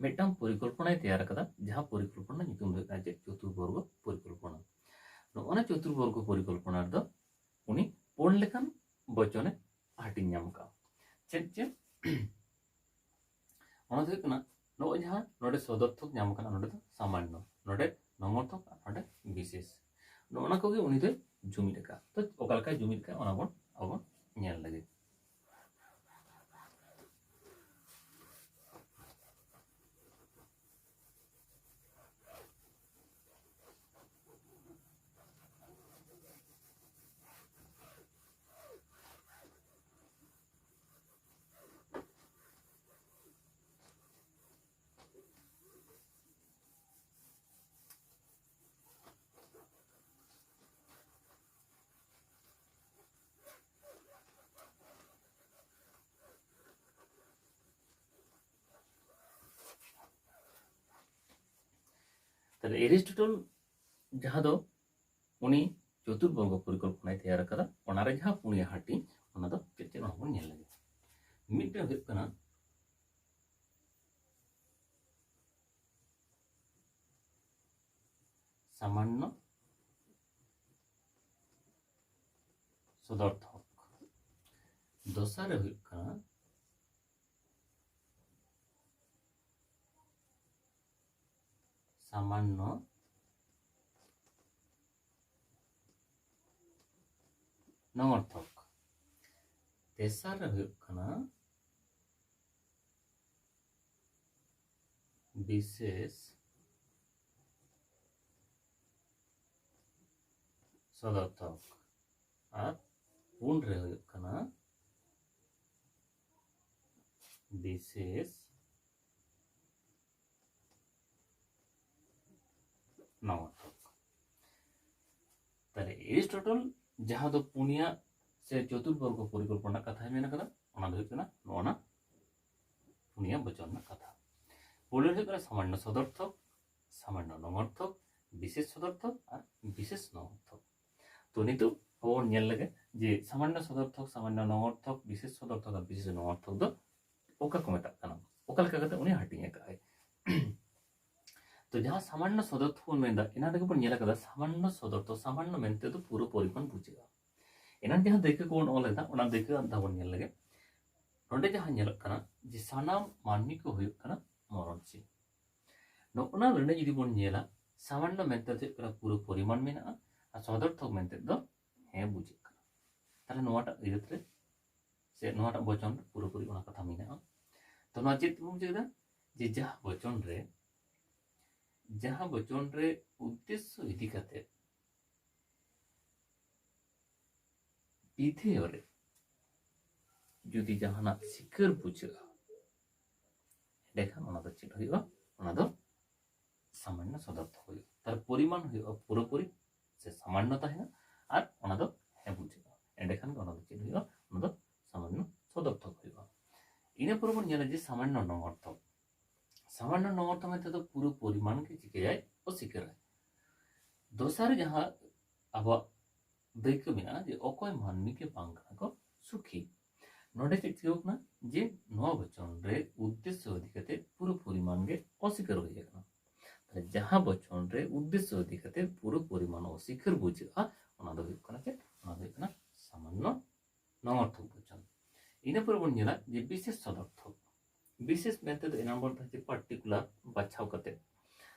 ᱢᱤᱫᱴᱟᱝ ᱯᱚᱨᱤᱠᱚᱞᱯᱚᱱᱟᱭ ᱛᱮᱭᱟᱨ ᱟᱠᱟᱫᱟ, ᱡᱟᱦᱟᱸ ᱯᱚᱨᱤᱠᱚᱞᱯᱚᱱᱟ ᱧᱩᱛᱩᱢ ᱫᱚ ᱦᱩᱭᱩᱜ ᱠᱟᱱᱟ ᱪᱮᱫ? ᱪᱚᱛᱩᱨᱵᱚᱨᱜᱚ ᱯᱚᱨᱤᱠᱚᱞᱯᱚᱱᱟ᱾ ᱱᱚᱜᱼᱚᱱᱟ ᱪᱚᱛᱩᱨᱵᱚᱨᱜᱚ ᱯᱚᱨᱤᱠᱚᱞᱯᱚᱱᱟ ᱨᱮᱫᱚ ᱩᱱᱤ ᱯᱩᱱ ᱞᱮᱠᱟᱱ ᱵᱚᱪᱚᱱᱮ ᱦᱟᱹᱴᱤᱧ ᱧᱟᱢ ᱠᱟᱜᱼᱟ᱾ ᱪᱮᱫ ᱪᱮᱫ? ᱚᱱᱟ ᱫᱚ ᱦᱩᱭᱩᱜ ᱠᱟᱱᱟ, ᱱᱚᱜᱼᱚᱭ ᱡᱟᱦᱟᱸ ᱱᱚᱰᱮ ᱥᱚᱫᱚᱨᱛᱷᱚᱠ ᱧᱟᱢ ᱠᱟᱱᱟ, ᱱᱚᱰᱮ ᱫᱚ ᱥᱟᱢᱟᱱᱱᱚ, ᱱᱚᱰᱮ ᱱᱚᱝᱚᱨᱛᱷᱚᱠ ᱟᱨ ᱱᱚᱰᱮ ᱵᱤᱥᱮᱥ᱾ ᱱᱚᱜᱼᱚ ᱱᱟ ᱠᱚᱜᱮ ᱩᱱᱤ ᱫᱚᱭ ᱡᱩᱢᱤᱫ ᱟᱠᱟᱫ᱾ ᱛᱚ ᱚᱠᱟ ᱞᱮᱠᱟᱭ ᱡᱩᱢᱤᱫ ᱟᱠᱟᱫ, ᱚᱱᱟ ᱵᱚᱱ ᱟᱵᱚ ᱧᱮᱞ ᱞᱟᱹᱜᱤᱫ᱾ ᱛᱟᱦᱞᱮ ᱮᱨᱤᱥᱴᱚᱴᱚᱞ ᱡᱟᱦᱟᱸ ᱫᱚ ᱩᱱᱤ ᱪᱚᱛᱩᱨᱵᱚᱨᱜᱚ ᱯᱚᱨᱤᱠᱚᱞᱯᱚᱱᱟᱭ ᱛᱮᱭᱟᱨ ᱟᱠᱟᱫᱟ, ᱚᱱᱟᱨᱮ ᱡᱟᱦᱟᱸ ᱯᱩᱱᱭᱟ ᱦᱟᱹᱴᱤᱧ, ᱚᱱᱟ ᱫᱚ ᱪᱮᱫ ᱪᱮᱫ, ᱚᱱᱟ ᱵᱚᱱ ᱧᱮᱞ ᱞᱮᱜᱮ᱾ ᱢᱤᱫᱴᱮᱱ ᱦᱩᱭᱩᱜ ᱠᱟᱱᱟ ᱥᱟᱢᱟᱱᱱᱚ ᱥᱚᱫᱚᱨᱛᱷᱚᱠ, ᱫᱚᱥᱟᱨ ᱨᱮ ᱦᱩᱭᱩᱜ ᱠᱟᱱᱟ ᱥᱟᱢᱟᱱᱱᱚ ᱱᱚᱝᱚᱨᱛᱷᱚᱠ, ᱛᱮᱥᱟᱨ ᱨᱮ ᱦᱩᱭᱩᱜ ᱠᱟᱱᱟ ᱵᱤᱥᱮᱥ ᱥᱚᱫᱚᱨᱛᱷᱚᱠ, ᱟᱨ ᱯᱩᱱ ᱨᱮ ᱦᱩᱭᱩᱜ ᱠᱟᱱᱟ ᱵᱤᱥᱮᱥ ᱱᱚᱝᱚᱨᱛᱷᱚᱠ᱾ ᱛᱟᱦᱞᱮ ᱮᱨᱤᱥᱴᱚᱴᱚᱞ ᱡᱟᱦᱟᱸ ᱫᱚ ᱯᱩᱱᱭᱟ ᱥᱮ ᱪᱚᱛᱩᱨᱵᱚᱨᱜᱚ ᱯᱚᱨᱤᱠᱚᱞᱯᱚᱱᱟ ᱨᱮᱱᱟᱜ ᱠᱟᱛᱷᱟᱭ ᱢᱮᱱ ᱠᱟᱫᱟ, ᱚᱱᱟ ᱫᱚ ᱦᱩᱭᱩᱜ ᱠᱟᱱᱟ ᱱᱚᱜᱼᱚ ᱱᱟ ᱯᱩᱱᱭᱟ ᱵᱚᱪᱚᱱ ᱨᱮᱱᱟᱜ ᱠᱟᱛᱷᱟ᱾ ᱯᱳᱭᱞᱳ ᱨᱮ ᱦᱩᱭᱩᱜ ᱠᱟᱱᱟ ᱥᱟᱢᱟᱱᱱᱚ ᱥᱚᱫᱚᱨᱛᱷᱚᱠ, ᱥᱟᱢᱟᱱᱱᱚ ᱱᱚᱝᱚᱨᱛᱷᱚᱠ, ᱵᱤᱥᱮᱥ ᱥᱚᱫᱚᱨᱛᱷᱚᱠ ᱟᱨ ᱵᱤᱥᱮᱥ ᱱᱚᱝᱚᱨᱛᱷᱚᱠ᱾ ᱛᱚ ᱱᱤᱛᱚᱜ ᱟᱵᱚ ᱵᱚᱱ ᱧᱮᱞ ᱞᱮᱜᱮ ᱡᱮ ᱥᱟᱢᱟᱱᱱᱚ ᱥᱚᱫᱚᱨᱛᱷᱚᱠ, ᱥᱟᱢᱟᱱᱱᱚ ᱱᱚᱝᱚᱨᱛᱷᱚᱠ, ᱵᱤᱥᱮᱥ ᱥᱚᱫᱚᱨᱛᱷᱚᱠ ᱟᱨ ᱵᱤᱥᱮᱥ ᱱᱚᱝᱚᱨᱛᱷᱚᱠ ᱫᱚ ᱚᱠᱟ ᱠᱚ ᱢᱮᱛᱟᱜ ᱠᱟᱱᱟ, ᱚᱠᱟ ᱞᱮᱠᱟ ᱠᱟᱛᱮ ᱩᱱᱤ ᱦᱟᱹᱴᱤᱧ ᱟᱠᱟᱫ ᱟᱭ᱾ ᱛᱚ ᱡᱟᱦᱟᱸ ᱥᱟᱢᱟᱱᱱᱚ ᱥᱚᱫᱚᱨᱛᱷᱚᱠ ᱵᱚᱱ ᱢᱮᱱᱫᱟ, ᱮᱱᱟ ᱨᱮᱜᱮ ᱵᱚᱱ ᱧᱮᱞ ᱟᱠᱟᱫᱟ ᱥᱟᱢᱟᱱᱱᱚ ᱥᱚᱫᱚᱨᱛᱷᱚᱠ, ᱥᱟᱢᱟᱱᱱᱚ ᱢᱮᱱᱛᱮ ᱫᱚ ᱯᱩᱨᱟᱹ ᱯᱚᱨᱤᱢᱟᱱ ᱵᱩᱡᱷᱟᱹᱜᱼᱟ᱾ ᱮᱱᱟᱱ ᱡᱟᱦᱟᱸ ᱫᱟᱹᱭᱠᱟᱹ ᱠᱚᱵᱚᱱ ᱚᱞ ᱞᱮᱫᱟ, ᱚᱱᱟ ᱫᱟᱹᱭᱠᱟᱹ ᱟᱨ ᱫᱷᱟᱣ ᱵᱚᱱ ᱧᱮᱞ ᱞᱮᱜᱮ᱾ ᱱᱚᱰᱮ ᱡᱟᱦᱟᱸ ᱧᱮᱞᱚᱜ ᱠᱟᱱᱟ ᱡᱮ ᱥᱟᱱᱟᱢ ᱢᱟᱹᱱᱢᱤ ᱠᱚ ᱦᱩᱭᱩᱜ ᱠᱟᱱᱟ ᱢᱚᱨᱚᱱᱥᱤᱞ᱾ ᱱᱚᱜᱼᱚᱱᱟ ᱞᱟᱹᱲᱦᱟᱹᱭ ᱡᱩᱫᱤ ᱵᱚᱱ ᱧᱮᱞᱟ, ᱥᱟᱢᱟᱱᱱᱚ ᱢᱮᱱᱛᱮ ᱫᱚ ᱦᱩᱭᱩᱜ ᱠᱟᱱᱟ ᱯᱩᱨᱟᱹ ᱯᱚᱨᱤᱢᱟᱱ ᱢᱮᱱᱟᱜᱼᱟ, ᱟᱨ ᱥᱚᱫᱚᱨᱛᱷᱚᱠ ᱢᱮᱱᱛᱮ ᱫᱚ ᱦᱮᱸ ᱵᱩᱡᱷᱟᱹᱜ ᱠᱟᱱᱟ᱾ ᱛᱟᱦᱞᱮ ᱱᱚᱣᱟᱴᱟᱜ ᱟᱹᱭᱫᱟᱹᱛ ᱨᱮ ᱥᱮ ᱱᱚᱣᱟᱴᱟᱜ ᱵᱚᱪᱚᱱ ᱨᱮ ᱯᱩᱨᱟᱹᱯᱩᱨᱤ ᱚᱱᱟ ᱠᱟᱛᱷᱟ ᱢᱮᱱᱟᱜᱼᱟ᱾ ᱛᱚ ᱱᱚᱣᱟ ᱪᱮᱫ ᱵᱚᱱ ᱵᱩᱡᱷᱟᱹᱣ ᱮᱫᱟ? ᱡᱮ ᱡᱟᱦᱟᱸ ᱵᱚᱪᱚᱱ ᱨᱮ, ᱡᱟᱦᱟᱸ ᱵᱚᱪᱚᱱ ᱨᱮ ᱩᱫᱽᱫᱮᱥᱥᱚ ᱤᱫᱤ ᱠᱟᱛᱮ ᱵᱤᱫᱷᱮᱭᱚ ᱨᱮ ᱡᱩᱫᱤ ᱡᱟᱦᱟᱱᱟᱜ ᱥᱤᱠᱟᱹᱨ ᱵᱩᱡᱷᱟᱹᱜᱼᱟ, ᱮᱸᱰᱮᱠᱷᱟᱱ ᱚᱱᱟ ᱫᱚ ᱪᱮᱫ ᱦᱩᱭᱩᱜᱼᱟ? ᱚᱱᱟ ᱫᱚ ᱥᱟᱢᱟᱱᱱᱚ ᱥᱚᱫᱚᱨᱛᱷᱚᱠ ᱦᱩᱭᱩᱜᱼᱟ᱾ ᱛᱟᱦᱞᱮ ᱯᱚᱨᱤᱢᱟᱱ ᱦᱩᱭᱩᱜᱼᱟ ᱯᱩᱨᱟᱹᱯᱩᱨᱤ ᱥᱮ ᱥᱟᱢᱟᱱᱱᱚ ᱛᱟᱦᱮᱱᱟ, ᱟᱨ ᱚᱱᱟ ᱫᱚ ᱦᱮᱸ ᱵᱩᱡᱷᱟᱹᱜᱼᱟ᱾ ᱮᱸᱰᱮᱠᱷᱟᱱ ᱜᱮ ᱚᱱᱟ ᱫᱚ ᱪᱮᱫ ᱦᱩᱭᱩᱜᱼᱟ? ᱚᱱᱟ ᱫᱚ ᱥᱟᱢᱟᱱᱱᱚ ᱥᱚᱫᱚᱨᱛᱷᱚᱠ ᱦᱩᱭᱩᱜᱼᱟ᱾ ᱤᱱᱟᱹ ᱯᱚᱨᱮ ᱵᱚᱱ ᱧᱮᱞᱟ ᱡᱮ ᱥᱟᱢᱟᱱᱱᱚ ᱱᱚᱝᱚᱨᱛᱷᱚᱠ᱾ ᱥᱟᱢᱟᱱᱱᱚ ᱱᱚᱝᱚᱨᱛᱷᱚᱠ ᱢᱮᱱᱛᱮ ᱫᱚ ᱯᱩᱨᱟᱹ ᱯᱚᱨᱤᱢᱟᱱ ᱜᱮ ᱪᱤᱠᱟᱹᱭᱟᱭ? ᱚᱥᱤᱠᱟᱹᱨᱟᱭ᱾ ᱫᱚᱥᱟᱨ ᱡᱟᱦᱟᱸ ᱟᱵᱚᱣᱟᱜ ᱫᱟᱹᱭᱠᱟᱹ ᱢᱮᱱᱟᱜᱼᱟ ᱡᱮ ᱚᱠᱚᱭ ᱢᱟᱹᱱᱢᱤ ᱜᱮ ᱵᱟᱝ ᱠᱟᱱᱟ ᱠᱚ ᱥᱩᱠᱷᱤ᱾ ᱱᱚᱰᱮ ᱪᱮᱫ ᱪᱤᱠᱟᱹᱣ ᱠᱟᱱᱟ? ᱡᱮ ᱱᱚᱣᱟ ᱵᱚᱪᱚᱱ ᱨᱮ ᱩᱫᱽᱫᱮᱥᱥᱚ ᱤᱫᱤ ᱠᱟᱛᱮ ᱯᱩᱨᱟᱹ ᱯᱚᱨᱤᱢᱟᱱ ᱜᱮ ᱚᱥᱤᱠᱟᱹᱨ ᱦᱩᱭ ᱟᱠᱟᱱᱟ᱾ ᱛᱟᱦᱞᱮ ᱡᱟᱦᱟᱸ ᱵᱚᱪᱚᱱ ᱨᱮ ᱩᱫᱽᱫᱮᱥᱥᱚ ᱤᱫᱤ ᱠᱟᱛᱮ ᱯᱩᱨᱟᱹ ᱯᱚᱨᱤᱢᱟᱱ ᱚᱥᱤᱠᱟᱹᱨ ᱵᱩᱡᱷᱟᱹᱜᱼᱟ, ᱚᱱᱟ ᱫᱚ ᱦᱩᱭᱩᱜ ᱠᱟᱱᱟ ᱪᱮᱫ? ᱚᱱᱟ ᱫᱚ ᱦᱩᱭᱩᱜ ᱠᱟᱱᱟ ᱥᱟᱢᱟᱱᱱᱚ ᱱᱚᱝᱚᱨᱛᱷᱚᱠ ᱵᱚᱪᱚᱱ᱾ ᱤᱱᱟᱹ ᱯᱚᱨᱮ ᱵᱚᱱ ᱧᱮᱞᱟ ᱡᱮ ᱵᱤᱥᱮᱥ ᱥᱚᱫᱚᱨᱛᱷᱚᱠ᱾ ᱵᱤᱥᱮᱥ ᱢᱮᱱᱛᱮ ᱫᱚ ᱮᱱᱟᱝ ᱵᱚᱱ ᱛᱟᱦᱮᱸ ᱡᱮ ᱯᱟᱨᱴᱤᱠᱩᱞᱟᱨ ᱵᱟᱪᱷᱟᱣ ᱠᱟᱛᱮ,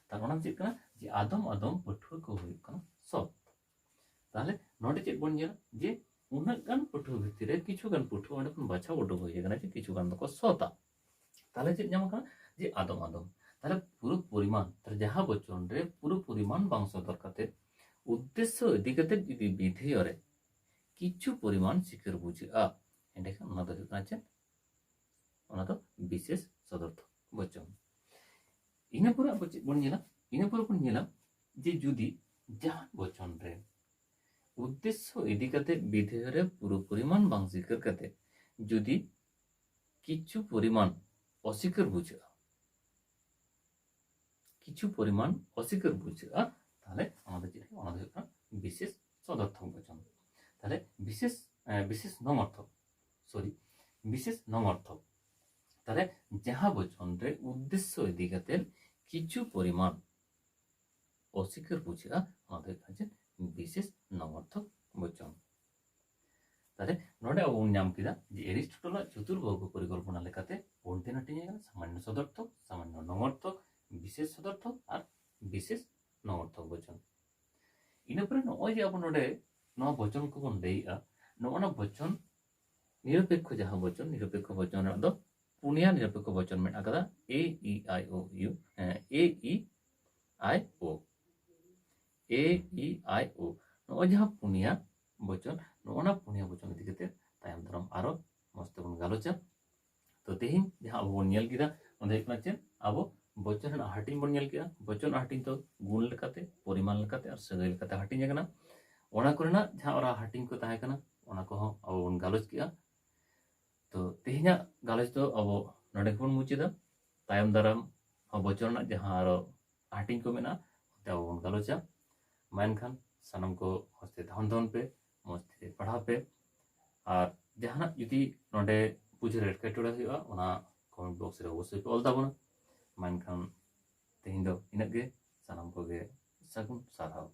ᱛᱟᱨ ᱚᱱᱟ ᱪᱮᱫ ᱠᱟᱱᱟ? ᱡᱮ ᱟᱫᱚᱢ ᱟᱫᱚᱢ ᱯᱟᱹᱴᱷᱩᱣᱟᱹ ᱠᱚ ᱦᱩᱭᱩᱜ ᱠᱟᱱᱟ ᱥᱚᱛ᱾ ᱛᱟᱦᱞᱮ ᱱᱚᱰᱮ ᱪᱮᱫ ᱵᱚᱱ ᱧᱮᱞᱟ? ᱡᱮ ᱩᱱᱟᱹᱜ ᱜᱟᱱ ᱯᱟᱹᱴᱷᱩᱣᱟᱹ ᱵᱷᱤᱛᱤᱨ ᱨᱮ ᱠᱤᱪᱷᱩ ᱜᱟᱱ ᱯᱟᱹᱴᱷᱩᱣᱟᱹ ᱚᱸᱰᱮ ᱠᱷᱚᱱ ᱵᱟᱪᱷᱟᱣ ᱩᱰᱩᱠ ᱦᱩᱭ ᱟᱠᱟᱱᱟ ᱡᱮ ᱠᱤᱪᱷᱩ ᱜᱟᱱ ᱫᱚᱠᱚ ᱥᱚᱛᱟ᱾ ᱛᱟᱦᱞᱮ ᱪᱮᱫ ᱧᱟᱢ ᱟᱠᱟᱱᱟ? ᱡᱮ ᱟᱫᱚᱢ ᱟᱫᱚᱢ᱾ ᱛᱟᱦᱞᱮ ᱯᱩᱨᱟᱹ ᱯᱚᱨᱤᱢᱟᱱ, ᱛᱟᱦᱞᱮ ᱡᱟᱦᱟᱸ ᱵᱚᱪᱚᱱ ᱨᱮ ᱯᱩᱨᱟᱹ ᱯᱚᱨᱤᱢᱟᱱ ᱵᱟᱝ ᱥᱚᱫᱚᱨ ᱠᱟᱛᱮ ᱩᱫᱽᱫᱮᱥᱥᱚ ᱤᱫᱤ ᱠᱟᱛᱮ ᱡᱩᱫᱤ ᱵᱤᱫᱷᱮᱭᱚ ᱨᱮ ᱠᱤᱪᱷᱩ ᱯᱚᱨᱤᱢᱟᱱ ᱥᱤᱠᱟᱹᱨ ᱵᱩᱡᱷᱟᱹᱜᱼᱟ, ᱮᱸᱰᱮᱠᱷᱟᱱ ᱚᱱᱟ ᱫᱚ ᱦᱩᱭᱩᱜ ᱠᱟᱱᱟ ᱪᱮᱫ? ᱚᱱᱟ ᱫᱚ ᱵᱤᱥᱮᱥ ᱥᱚᱫᱚᱨᱛᱷᱚᱠ ᱵᱚᱪᱚᱱ᱾ ᱤᱱᱟᱹ ᱯᱚᱨᱮ ᱟᱵᱚ ᱪᱮᱫ ᱵᱚᱱ ᱧᱮᱞᱟ? ᱤᱱᱟᱹ ᱯᱚᱨᱮ ᱵᱚᱱ ᱧᱮᱞᱟ ᱡᱮ ᱡᱩᱫᱤ ᱡᱟᱦᱟᱱ ᱵᱚᱪᱚᱱ ᱨᱮ ᱩᱫᱽᱫᱮᱥᱥᱚ ᱤᱫᱤ ᱠᱟᱛᱮ ᱵᱤᱫᱷᱮᱭᱚ ᱨᱮ ᱯᱩᱨᱟᱹ ᱯᱚᱨᱤᱢᱟᱱ ᱵᱟᱝ ᱥᱤᱠᱟᱹᱨ ᱠᱟᱛᱮ ᱡᱩᱫᱤ ᱠᱤᱪᱷᱩ ᱯᱚᱨᱤᱢᱟᱱ ᱚᱥᱤᱠᱟᱹᱨ ᱵᱩᱡᱷᱟᱹᱜᱼᱟ, ᱠᱤᱪᱷᱩ ᱯᱚᱨᱤᱢᱟᱱ ᱚᱥᱤᱠᱟᱹᱨ ᱵᱩᱡᱷᱟᱹᱜᱼᱟ, ᱛᱟᱦᱞᱮ ᱚᱱᱟ ᱫᱚ ᱪᱮᱫ ᱦᱩᱭᱩᱜᱼᱟ? ᱚᱱᱟ ᱫᱚ ᱦᱩᱭᱩᱜ ᱠᱟᱱᱟ ᱵᱤᱥᱮᱥ ᱥᱚᱫᱚᱨᱛᱷᱚᱠ ᱵᱚᱪᱚᱱ᱾ ᱛᱟᱦᱞᱮ ᱵᱤᱥᱮᱥ, ᱮ, ᱵᱤᱥᱮᱥ ᱱᱚᱝᱚᱨᱛᱷᱚᱠ, ᱥᱚᱨᱤ, ᱵᱤᱥᱮᱥ ᱱᱚᱝᱚᱨᱛᱷᱚᱠ᱾ ᱛᱟᱦᱞᱮ ᱡᱟᱦᱟᱸ ᱵᱚᱪᱚᱱ ᱨᱮ ᱩᱫᱽᱫᱮᱥᱥᱚ ᱤᱫᱤ ᱠᱟᱛᱮ ᱠᱤᱪᱷᱩ ᱯᱚᱨᱤᱢᱟᱱ ᱚᱥᱤᱠᱟᱹᱨ ᱵᱩᱡᱷᱟᱹᱜᱼᱟ, ᱚᱱᱟ ᱫᱚ ᱦᱩᱭᱩᱜ ᱠᱟᱱᱟ ᱪᱮᱫ? ᱵᱤᱥᱮᱥ ᱱᱚᱝᱚᱨᱛᱷᱚᱠ ᱵᱚᱪᱚᱱ᱾ ᱛᱟᱦᱞᱮ ᱱᱚᱰᱮ ᱟᱵᱚ ᱵᱚᱱ ᱧᱟᱢ ᱠᱮᱫᱟ ᱡᱮ ᱮᱨᱤᱥᱴᱚᱴᱚᱞᱟᱜ ᱪᱚᱛᱩᱨᱵᱚᱨᱜᱚ ᱯᱚᱨᱤᱠᱚᱞᱯᱚᱱᱟ ᱞᱮᱠᱟᱛᱮ ᱯᱩᱱ ᱛᱮ ᱦᱟᱹᱴᱤᱧ ᱟᱠᱟᱱᱟ, ᱥᱟᱢᱟᱱᱱᱚ ᱥᱚᱫᱚᱨᱛᱷᱚᱠ, ᱥᱟᱢᱟᱱᱱᱚ ᱱᱚᱝᱚᱨᱛᱷᱚᱠ, ᱵᱤᱥᱮᱥ ᱥᱚᱫᱚᱨᱛᱷᱚᱠ ᱟᱨ ᱵᱤᱥᱮᱥ ᱱᱚᱝᱚᱨᱛᱷᱚᱠ ᱵᱚᱪᱚᱱ᱾ ᱤᱱᱟᱹ ᱯᱚᱨᱮ ᱱᱚᱜᱼᱚᱭ ᱡᱮ ᱟᱵᱚ ᱱᱚᱰᱮ ᱱᱚᱣᱟ ᱵᱚᱪᱚᱱ ᱠᱚᱵᱚᱱ ᱞᱟᱹᱭᱮᱜᱼᱟ, ᱱᱚᱜᱼᱚ ᱱᱟ ᱵᱚᱪᱚᱱ ᱱᱤᱨᱚᱯᱮᱠᱠᱷᱚ ᱡᱟᱦᱟᱸ ᱵᱚᱪᱚᱱ, ᱱᱤᱨᱚᱯᱮᱠᱠᱷᱚ ᱵᱚᱪᱚᱱ ᱨᱮᱱᱟᱜ ᱫᱚ ᱯᱩᱱᱭᱟ ᱱᱤᱨᱚᱯᱮᱠᱠᱷᱚ ᱵᱚᱪᱚᱱ ᱢᱮᱱᱟᱜ ᱟᱠᱟᱫᱟ, ᱮ ᱤ ᱟᱭ ᱳ ᱤᱭᱩ, ᱮ ᱤ ᱟᱭ ᱳ, ᱮ ᱤ ᱟᱭ ᱳ᱾ ᱱᱚᱜᱼᱚᱭ ᱡᱟᱦᱟᱸ ᱯᱩᱱᱭᱟ ᱵᱚᱪᱚᱱ, ᱱᱚᱜᱼᱚ ᱱᱟ ᱯᱩᱱᱭᱟ ᱵᱚᱪᱚᱱ ᱤᱫᱤ ᱠᱟᱛᱮ ᱛᱟᱭᱚᱢ ᱫᱟᱨᱟᱢ ᱟᱨᱚ ᱢᱚᱸᱡᱽ ᱛᱮᱵᱚᱱ ᱜᱟᱞᱚᱪᱟ᱾ ᱛᱚ ᱛᱮᱦᱮᱧ ᱡᱟᱦᱟᱸ ᱟᱵᱚ ᱵᱚᱱ ᱧᱮᱞ ᱠᱮᱫᱟ, ᱚᱱᱟ ᱫᱚ ᱦᱩᱭᱩᱜ ᱠᱟᱱᱟ ᱪᱮᱫ? ᱟᱵᱚ ᱵᱚᱪᱚᱱ ᱨᱮᱱᱟᱜ ᱦᱟᱹᱴᱤᱧ ᱵᱚᱱ ᱧᱮᱞ ᱠᱮᱫᱟ᱾ ᱵᱚᱪᱚᱱ ᱦᱟᱹᱴᱤᱧ ᱫᱚ ᱜᱩᱱ ᱞᱮᱠᱟᱛᱮ, ᱯᱚᱨᱤᱢᱟᱱ ᱞᱮᱠᱟᱛᱮ ᱟᱨ ᱥᱟᱹᱜᱟᱹᱭ ᱞᱮᱠᱟᱛᱮ ᱦᱟᱹᱴᱤᱧ ᱟᱠᱟᱱᱟ᱾ ᱚᱱᱟ ᱠᱚᱨᱮᱱᱟᱜ ᱡᱟᱦᱟᱸ ᱚᱱᱟ ᱦᱟᱹᱴᱤᱧ ᱠᱚ ᱛᱟᱦᱮᱸ ᱠᱟᱱᱟ, ᱚᱱᱟ ᱠᱚᱦᱚᱸ ᱟᱵᱚ ᱵᱚᱱ ᱜᱟᱞᱚᱪ ᱠᱮᱫᱟ᱾ ᱛᱚ ᱛᱮᱦᱮᱧᱟᱜ ᱜᱟᱞᱚᱪ ᱫᱚ ᱟᱵᱚ ᱱᱚᱰᱮ ᱜᱮᱵᱚᱱ ᱢᱩᱪᱟᱹᱫᱟ᱾ ᱛᱟᱭᱚᱢ ᱫᱟᱨᱟᱢ ᱦᱚᱸ ᱵᱚᱪᱚᱱ ᱨᱮᱱᱟᱜ ᱡᱟᱦᱟᱸ ᱟᱨᱚ ᱦᱟᱹᱴᱤᱧ ᱠᱚ ᱢᱮᱱᱟᱜᱼᱟ, ᱚᱱᱛᱮ ᱟᱵᱚ ᱵᱚᱱ ᱜᱟᱞᱚᱪᱟ᱾ ᱢᱟ ᱮᱱᱠᱷᱟᱱ ᱥᱟᱱᱟᱢ ᱠᱚ ᱢᱚᱸᱡᱽ ᱛᱮ ᱛᱟᱦᱮᱱ ᱛᱟᱵᱚᱱ ᱯᱮ, ᱢᱚᱸᱡᱽ ᱛᱮ ᱯᱟᱲᱦᱟᱣ ᱯᱮ᱾ ᱟᱨ ᱡᱟᱦᱟᱱᱟᱜ ᱡᱩᱫᱤ ᱱᱚᱰᱮ ᱵᱩᱡᱷᱟᱹᱣ ᱨᱮ ᱮᱴᱠᱮᱴᱚᱬᱮ ᱦᱩᱭᱩᱜᱼᱟ, ᱚᱱᱟ ᱠᱚᱢᱮᱱᱴ ᱵᱚᱠᱥ ᱨᱮ ᱚᱵᱚᱥᱥᱳᱭ ᱯᱮ ᱚᱞ ᱛᱟᱵᱚᱱᱟ᱾ ᱢᱟ ᱮᱱᱠᱷᱟᱱ ᱛᱮᱦᱮᱧ ᱫᱚ ᱤᱱᱟᱹᱜ ᱜᱮ᱾ ᱥᱟᱱᱟᱢ ᱠᱚᱜᱮ ᱥᱟᱹᱜᱩᱱ ᱥᱟᱨᱦᱟᱣ᱾